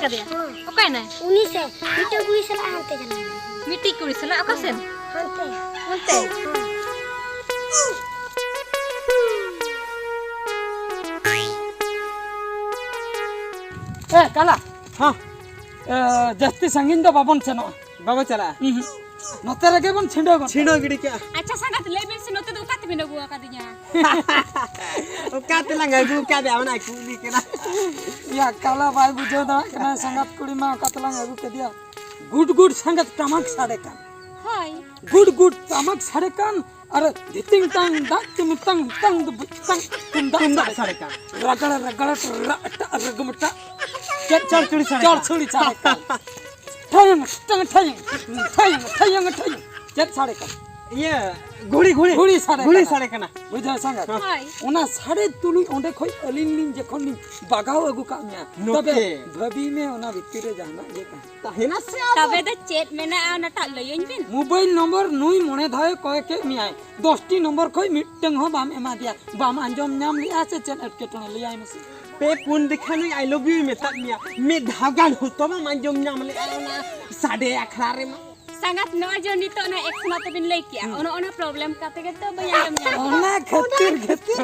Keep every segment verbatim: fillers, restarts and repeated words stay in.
ᱠᱟᱫᱮᱭᱟ? ᱦᱮᱸ᱾ ᱚᱠᱟᱭᱮᱱᱟᱭ? ᱩᱱᱤ ᱥᱮ ᱢᱤᱫᱴᱮᱱ ᱠᱩᱲᱤ ᱥᱟᱞᱟᱜ ᱦᱟᱱᱛᱮ ᱪᱟᱞᱟᱣ ᱮᱱᱟ᱾ ᱢᱤᱫᱴᱤᱡ ᱠᱩᱲᱤ ᱥᱟᱞᱟᱜ? ᱚᱠᱟ ᱥᱮᱱ? ᱦᱟᱱᱛᱮ᱾ ᱚᱱᱛᱮ? ᱦᱮᱸ᱾ ᱮ, ᱠᱟᱞᱟ᱾ ᱦᱮᱸ᱾ ᱮ, ᱡᱟᱹᱥᱛᱤ ᱥᱟᱺᱜᱤᱧ ᱫᱚ ᱵᱟᱵᱚᱱ ᱥᱮᱱᱚᱜᱼᱟ᱾ ᱵᱟᱵᱚ ᱪᱟᱞᱟᱜᱼᱟ᱾ ᱩᱸᱦᱩᱸ᱾ ᱱᱚᱛᱮ ᱨᱮᱜᱮ ᱵᱚᱱ ᱪᱷᱤᱸᱰᱟᱹᱣ ᱜᱚᱫ ᱠᱟᱜᱼᱟ᱾ ᱪᱷᱤᱸᱰᱟᱹᱣ ᱜᱤᱰᱤ ᱠᱟᱜᱼᱟ᱾ ᱟᱪᱪᱷᱟ ᱥᱟᱸᱜᱟᱛ, ᱞᱟᱹᱭ ᱵᱤᱱ ᱥᱮ, ᱱᱚᱛᱮ ᱫᱚ ᱚᱠᱟ ᱛᱮᱵᱤᱱ ᱟᱹᱜᱩ ᱟᱠᱟᱫᱤᱧᱟ? ᱚᱠᱟ ᱛᱮᱞᱟᱝ ᱟᱹᱜᱩ ᱟᱠᱟᱫᱮᱭᱟ, ᱚᱱᱟ ᱠᱩᱞᱤ ᱠᱟᱱᱟ᱾ ᱭᱟ, ᱠᱟᱞᱟ ᱵᱟᱭ ᱵᱩᱡᱷᱟᱹᱣ ᱫᱟᱲᱮᱭᱟᱜ ᱠᱟᱱᱟ, ᱥᱟᱸᱜᱟᱛ ᱠᱩᱲᱤ ᱢᱟ ᱚᱠᱟ ᱛᱮᱞᱟᱝ ᱟᱹᱜᱩ ᱠᱮᱫᱮᱭᱟ᱾ ᱜᱩᱰ ᱜᱩᱰ ᱥᱟᱸᱜᱟᱛ ᱴᱟᱢᱟᱠ ᱥᱟᱰᱮ ᱠᱟᱱ᱾ ᱦᱳᱭ᱾ ᱜᱩᱰ ᱜᱩᱰ ᱴᱟᱢᱟᱠ ᱥᱟᱰᱮ ᱠᱟᱱ, ᱟᱨ ᱫᱷᱤᱛᱤᱝ ᱛᱟᱝ ᱫᱟᱜ ᱛᱤᱢᱤ ᱛᱟᱝ ᱛᱟᱝ ᱫᱩ ᱵᱩᱡ ᱛᱟᱝ ᱛᱩᱢᱫᱟᱜ ᱛᱩᱢᱫᱟᱜ ᱥᱟᱰᱮ ᱠᱟᱱ᱾ ᱥᱟᱰᱮ ᱠᱟᱱ᱾ ᱨᱟᱜᱟᱲ ᱨᱟᱜᱟᱲ ᱨᱟᱜ ᱴᱟᱜ ᱨᱟᱜᱢ ᱴᱟᱜ᱾ ᱪᱮᱫ ᱪᱚᱲᱪᱩᱲᱤ ᱥᱟᱰᱮ ᱠᱟᱱ? ᱪᱚᱲᱪᱩᱲᱤ ᱥᱟᱰᱮ ᱠᱟᱱ᱾ ᱴᱷᱟᱭᱟᱝ ᱴᱟᱝ ᱴᱷᱟᱭᱟᱝ ᱴᱷᱟᱭᱟᱝ ᱴᱷᱟᱭᱟᱝ ᱴᱷᱟᱭᱟᱝ᱾ ᱪᱮᱫ ᱥᱟᱰᱮ ᱠᱟᱱᱟ? ᱤᱭᱟᱹ, ᱜᱷᱩᱲᱤ, ᱜᱷᱩᱲᱤ᱾ ᱜᱷᱩᱲᱤ ᱥᱟᱰᱮ ᱜᱷᱩᱲᱤ ᱠᱟᱱᱟ᱾ ᱥᱟᱰᱮ ᱠᱟᱱᱟ᱾ ᱵᱩᱡᱷᱟᱹᱣ ᱥᱟᱸᱜᱟᱛ? ᱦᱳᱭ᱾ ᱚᱱᱟ ᱥᱟᱰᱮ ᱛᱩᱞᱩᱡ ᱚᱸᱰᱮ ᱠᱷᱚᱡ ᱟᱹᱞᱤᱧ ᱞᱤᱧ ᱡᱚᱠᱷᱚᱱ ᱞᱤᱧ ᱵᱟᱜᱟᱣ ᱟᱹᱜᱩ ᱠᱟᱜ ᱢᱮᱭᱟ, ᱱᱚᱛᱮ᱾ ᱛᱚᱵᱮ ᱵᱷᱟᱹᱵᱤ ᱢᱮ ᱚᱱᱟ ᱵᱷᱤᱛᱤᱨ ᱨᱮ ᱡᱟᱦᱟᱱᱟᱜ ᱜᱮ ᱛᱟᱦᱮᱸ᱾ ᱛᱟᱦᱮᱱᱟ ᱥᱮ ᱟᱫᱚ᱾ ᱛᱚᱵᱮ ᱫᱚ ᱪᱮᱫ ᱢᱮᱱᱟᱜᱼᱟ ᱚᱱᱟᱴᱟᱜ ᱞᱟᱹᱭᱟᱹᱧ ᱵᱤᱱ? ᱢᱳᱵᱟᱭᱤᱞ ᱱᱚᱢᱵᱚᱨ ᱱᱩᱭ ᱢᱚᱬᱮ ᱫᱷᱟᱣᱮ ᱠᱚᱭ ᱠᱮᱫ ᱢᱮᱭᱟᱭ, ᱫᱚᱥᱴᱤ ᱱᱚᱢᱵᱚᱨ ᱠᱷᱚᱡ ᱢᱤᱫᱴᱟᱝ ᱦᱚᱸ ᱵᱟᱢ ᱮᱢᱟ ᱫᱮᱭᱟ, ᱵᱟᱢ ᱟᱸᱡᱚᱢ ᱧᱟᱢ ᱞᱮᱜᱼᱟ ᱥᱮ ᱪᱮᱫ ᱮᱴᱠᱮᱴᱚᱬᱮ? ᱞᱟᱹᱭᱟᱭ ᱢᱮᱥᱮ᱾ ᱯᱮ ᱯᱩᱱ ᱫᱮᱠᱷᱟ ᱱᱩᱭ I love you ᱢᱮᱛᱟᱫ ᱢᱮᱭᱟ, ᱢᱤᱫ ᱫᱷᱟᱣ ᱜᱟᱱ ᱦᱚᱸᱛᱚ ᱵᱟᱢ ᱟᱸᱡᱚᱢ ᱧᱟᱢ ᱞᱮᱜᱼᱟ ᱚᱱᱟ ᱥᱟᱰᱮ ᱟᱠᱷᱲᱟ ᱨᱮᱢᱟ᱾ ᱥᱟᱸᱜᱟᱛ, ᱱᱚᱣᱟ ᱡᱮ ᱱᱤᱛᱚᱜ ᱚᱱᱟ ᱮᱠᱥ ᱢᱟ ᱛᱮᱵᱤᱱ ᱞᱟᱹᱭ ᱠᱮᱜᱼᱟ, ᱦᱩᱸ᱾ ᱚᱱᱟ, ᱚᱱᱟ ᱯᱨᱚᱵᱞᱮᱢ ᱠᱟᱛᱮ ᱜᱮ ᱛᱚ ᱵᱟᱹᱧ ᱟᱸᱡᱚᱢ ᱧᱟᱢ ᱞᱮᱜᱼᱟ᱾ ᱚᱱᱟ ᱠᱷᱟᱹᱛᱤᱨ ᱜᱮᱛᱚ᱾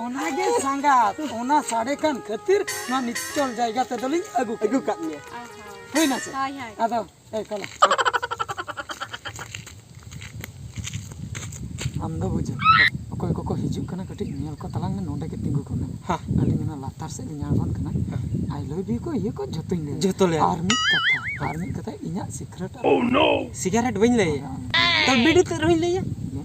ᱚᱱᱟ ᱜᱮ ᱥᱟᱸᱜᱟᱛ, ᱚᱱᱟ ᱥᱟᱰᱮ ᱠᱟᱱ ᱠᱷᱟᱹᱛᱤᱨ ᱱᱚᱣᱟ ᱱᱤᱪᱚᱞ ᱡᱟᱭᱜᱟ ᱛᱮᱫᱚᱞᱤᱧ ᱟᱹᱜᱩ ᱠᱮᱫ ᱟᱹᱜᱩ ᱠᱟᱫ ᱢᱮᱭᱟ᱾ ᱚ ᱦᱚᱸ᱾ ᱦᱩᱭᱱᱟ ᱥᱮ? ᱦᱳᱭ, ᱦᱳᱭ᱾ ᱟᱫᱚ ᱮ ᱠᱟᱞᱟ᱾ ᱟᱢ ᱫᱚ ᱵᱩᱡᱷᱟᱹᱣ, ᱚᱠᱚᱭ ᱠᱚᱠᱚ ᱦᱤᱡᱩᱜ ᱠᱟᱱᱟ, ᱠᱟᱹᱴᱤᱡ ᱧᱮᱞ ᱠᱚ ᱛᱟᱞᱟᱝ ᱢᱮ, ᱱᱚᱰᱮ ᱜᱮ ᱛᱤᱸᱜᱩ ᱠᱚᱜ ᱢᱮ᱾ ᱦᱮᱸ᱾ ᱟᱹᱞᱤᱧ ᱚᱱᱟ ᱞᱟᱛᱟᱨ ᱥᱮᱫ ᱞᱤᱧ ᱟᱬᱜᱚᱱ ᱠᱟᱱᱟ᱾ ᱦᱮᱸ᱾ I love you ᱠᱚ, ᱤᱭᱟᱹ ᱠᱚ, ᱡᱷᱚᱛᱚᱧ ᱞᱟᱹᱭᱟ᱾ ᱡᱷᱚᱛᱚ ᱞᱟᱹᱭᱟ᱾ ᱟᱨ ᱢᱤᱫ ᱠᱟᱛᱷᱟ, ᱟᱨ ᱢᱤᱫ ᱠᱟᱛᱷᱟ, ᱤᱧᱟᱹᱜ secret ᱟᱞᱚ ᱥᱤᱜᱟᱨᱮᱴ ᱵᱟᱹᱧ ᱞᱟᱹᱭᱟ᱾ ᱟᱞᱚ, ᱟᱞᱚ᱾ ᱛᱚ ᱵᱤᱲᱤ ᱛᱮ ᱨᱮᱦᱚᱸᱧ ᱞᱟᱹᱭᱟ᱾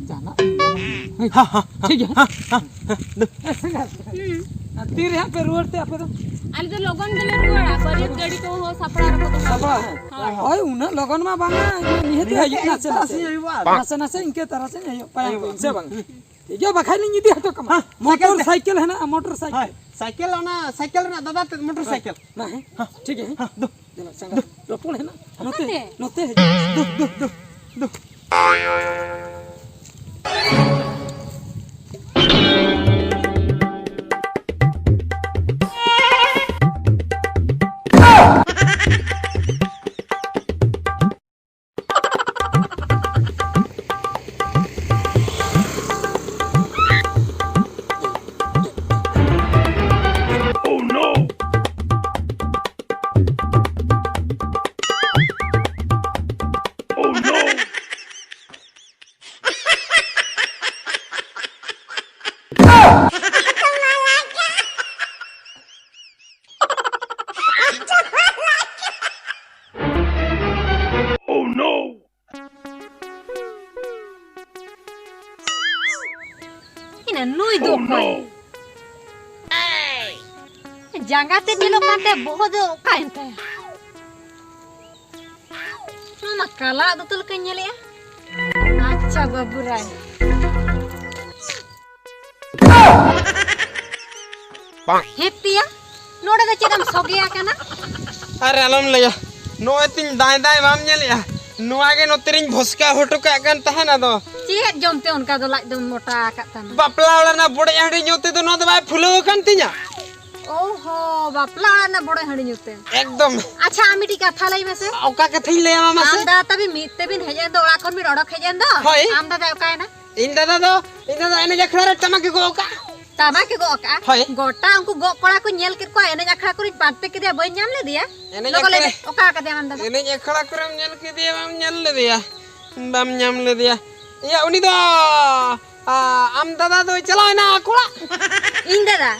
ᱡᱟᱦᱟᱱᱟᱜ ᱤᱧ ᱡᱚᱢᱟ᱾ ᱦᱮᱸ, ᱦᱮᱸ, ᱴᱷᱤᱠ ᱜᱮᱭᱟ᱾ ᱦᱮᱸ, ᱦᱮᱸ, ᱦᱮᱸ᱾ ᱦᱩᱸ᱾ ᱟᱨ ᱛᱤ ᱨᱮ ᱦᱟᱸᱜ ᱯᱮ ᱨᱩᱣᱟᱹᱲ ᱛᱮ ᱟᱯᱮ ᱫᱚ? ᱟᱞᱮ ᱫᱚ ᱞᱚᱜᱚᱱ ᱜᱮᱞᱮ ᱨᱩᱣᱟᱹᱲᱟ, ᱵᱟᱹᱨᱭᱟᱹᱛ ᱜᱟᱹᱰᱤ ᱠᱚᱦᱚᱸ ᱥᱟᱯᱲᱟᱣ ᱨᱮᱠᱚ ᱫᱚᱦᱚ ᱥᱟᱯᱲᱟᱣ, ᱠᱟᱜᱼᱟ᱾ ᱦᱮᱸ᱾ ᱦᱳᱭ᱾ ᱦᱳᱭ, ᱩᱱᱟᱹᱜ ᱞᱚᱜᱚᱱ ᱢᱟ ᱵᱟᱝᱟ, ᱱᱤᱦᱟᱹᱛ ᱱᱤᱦᱟᱹᱛ ᱦᱤᱡᱩᱜ ᱱᱟᱥᱮ ᱱᱟᱥᱮ᱾ ᱛᱟᱨᱟᱥᱤᱧ ᱦᱩᱭᱩᱜᱼᱟ᱾ ᱱᱟᱥᱮ ᱱᱟᱥᱮ ᱤᱱᱠᱟᱹ ᱛᱟᱨᱟᱥᱤᱧ ᱦᱩᱭᱩᱜ, ᱯᱟᱭᱟᱢ ᱦᱩᱭᱩᱜᱼᱟ᱾ ᱥᱮ ᱵᱟᱝ? ᱦᱩᱸ᱾ ᱴᱷᱤᱠ ᱜᱮᱭᱟ, ᱵᱟᱠᱷᱟᱡ ᱞᱤᱧ ᱤᱫᱤ ᱦᱚᱴᱚ ᱠᱟᱢᱟ᱾ ᱦᱮᱸ, ᱢᱚᱴᱚᱨ ᱥᱟᱭᱠᱮᱞ ᱛᱮ᱾ ᱥᱟᱭᱠᱮᱞ ᱦᱮᱱᱟᱜᱼᱟ, ᱢᱚᱴᱚᱨ ᱥᱟᱭᱠᱮᱞ᱾ ᱦᱳᱭ, ᱥᱟᱭᱠᱮᱞ, ᱚᱱᱟ ᱥᱟᱭᱠᱮᱞ ᱨᱮᱱᱟᱜ ᱫᱟᱫᱟ ᱛᱮᱫ ᱢᱚᱴᱚᱨ ᱥᱟᱭᱠᱮᱞ᱾ ᱢᱟ, ᱦᱮᱸ, ᱦᱮᱸ᱾ ᱴᱷᱤᱠ ᱜᱮᱭᱟ, ᱦᱮᱸ᱾ ᱦᱮᱸ, ᱫᱩ᱾ ᱨᱚᱯᱚᱲ ᱦᱮᱱᱟᱜ᱾ ᱱᱚᱛᱮ, ᱚᱠᱟᱛᱮ? ᱱᱚᱛᱮ ᱦᱤᱡᱩᱜ᱾ ᱫᱩ, ᱫᱩ, ᱫᱩ, ᱫᱩ᱾ ᱱᱩᱭ ᱫᱚ ᱚᱠᱚᱭ? ᱡᱟᱸᱜᱟ ᱛᱮ ᱧᱮᱞᱚᱜ ᱠᱟᱱ ᱛᱟᱭᱟ, ᱵᱚᱦᱚᱜ ᱫᱚ ᱚᱠᱟᱭᱮᱱ ᱛᱟᱭᱟ? ᱱᱚᱣᱟ ᱢᱟ ᱠᱟᱞᱟ ᱫᱚᱛᱚ ᱞᱮᱠᱟᱧ ᱧᱮᱞᱮᱜᱼᱟ᱾ ᱟᱪᱪᱷᱟ, ᱵᱟᱹᱵᱩ ᱨᱟᱭ᱾ ᱦᱮᱸ ᱯᱮᱭᱟ, ᱱᱚᱰᱮ ᱫᱚ ᱪᱮᱫ ᱮᱢ ᱥᱚᱜᱮ ᱟᱠᱟᱱᱟ? ᱟᱨ ᱟᱞᱚᱢ ᱞᱟᱹᱭᱟ, ᱱᱚᱜᱼᱚᱭ ᱛᱤᱧ ᱫᱟᱭ ᱫᱟᱭ ᱵᱟᱢ ᱧᱮᱞᱮᱜᱼᱟ? ᱱᱚᱣᱟ ᱜᱮ ᱱᱚᱛᱮ ᱨᱤᱧ ᱵᱷᱚᱥᱠᱟ ᱦᱚᱴᱚ ᱠᱟᱜ ᱠᱟᱱ ᱛᱟᱦᱮᱱ᱾ ᱟᱫᱚ ᱪᱮᱫ ᱡᱚᱢ ᱛᱮ ᱚᱱᱠᱟ ᱫᱚ ᱞᱟᱡ ᱫᱚᱢ ᱢᱚᱴᱟ ᱟᱠᱟᱫ ᱛᱟᱢᱟ? ᱵᱟᱯᱞᱟ ᱚᱲᱟᱜ ᱨᱮᱱᱟᱜ ᱵᱚᱰᱮᱡ ᱦᱟᱺᱰᱤ ᱧᱩ ᱛᱮᱫᱚ ᱱᱚᱣᱟ ᱫᱚ ᱵᱟᱭ ᱯᱷᱩᱞᱟᱹᱣ ᱟᱠᱟᱱ ᱛᱤᱧᱟ᱾ ᱚ ᱦᱚ, ᱵᱟᱯᱞᱟ ᱚᱲᱟᱜ ᱨᱮᱱᱟᱜ ᱵᱚᱰᱮᱡ ᱦᱟᱺᱰᱤ ᱧᱩ ᱛᱮ? ᱮᱠᱫᱚᱢ᱾ ᱟᱪᱪᱷᱟ, ᱟᱢ ᱢᱤᱫᱴᱤᱡ ᱠᱟᱛᱷᱟ ᱞᱟᱹᱭ ᱢᱮᱥᱮ᱾ ᱚᱠᱟ ᱠᱟᱛᱷᱟᱧ ᱞᱟᱹᱭᱟᱢᱟ ᱢᱟᱥᱮ? ᱟᱢ ᱫᱟᱫᱟ ᱛᱟᱵᱤᱱ ᱢᱤᱫ ᱛᱮᱵᱤᱱ ᱦᱮᱡ ᱮᱱ ᱫᱚ, ᱚᱲᱟᱜ ᱠᱷᱚᱱ ᱵᱤᱱ ᱚᱰᱚᱠ ᱦᱮᱡ ᱮᱱ ᱫᱚ᱾ ᱦᱳᱭ᱾ ᱟᱢ ᱫᱟᱫᱟ ᱚᱠᱟᱭᱮᱱᱟ? ᱤᱧ ᱫᱟᱫᱟ ᱫᱚ, ᱤᱧ ᱫᱟᱫᱟ ᱮᱱᱮᱡ ᱟᱠᱷᱲᱟ ᱨᱮ ᱴᱟᱢᱟᱠ ᱮ ᱜᱚᱜ ᱠᱟᱜᱼᱟ᱾ ᱴᱟᱢᱟᱠ ᱮ ᱜᱚᱜ ᱠᱟᱜᱼᱟ? ᱦᱳᱭ᱾ ᱜᱚᱴᱟ ᱩᱱᱠᱩ ᱜᱚᱜ ᱠᱚᱲᱟ ᱠᱚ ᱧᱮᱞ ᱠᱮᱫ ᱠᱚᱣᱟ, ᱮᱱᱮᱡ ᱟᱠᱷᱲᱟ ᱠᱚᱨᱮᱧ ᱯᱟᱱᱛᱮ ᱠᱮᱫᱮᱭᱟ, ᱵᱟᱹᱧ ᱧᱟᱢ ᱞᱮᱫᱮᱭᱟ᱾ ᱮᱱᱮᱡ ᱞᱚᱜᱚ ᱞᱟᱹᱭ ᱟᱠᱷᱲᱟ ᱢᱮ, ᱚᱠᱟ ᱠᱟᱫᱮᱭᱟᱢ ᱟᱢ ᱫᱟᱫᱟ? ᱮᱱᱮᱡ ᱟᱠᱷᱲᱟ ᱠᱚᱨᱮᱢ ᱧᱮᱞ ᱠᱮᱫᱮᱭᱟ, ᱵᱟᱢ ᱧᱮᱞ ᱞᱮᱫᱮᱭᱟ? ᱵᱟᱢ ᱧᱟᱢ ᱞᱮᱫᱮᱭᱟ᱾ ᱤᱭᱟᱹ, ᱩᱱᱤ ᱫᱚ, ᱟ, ᱟᱢ ᱫᱟᱫᱟ ᱫᱚᱭ ᱪᱟᱞᱟᱣ ᱮᱱᱟ ᱟᱠᱚ ᱚᱲᱟᱜ᱾ ᱤᱧ ᱫᱟᱫᱟ?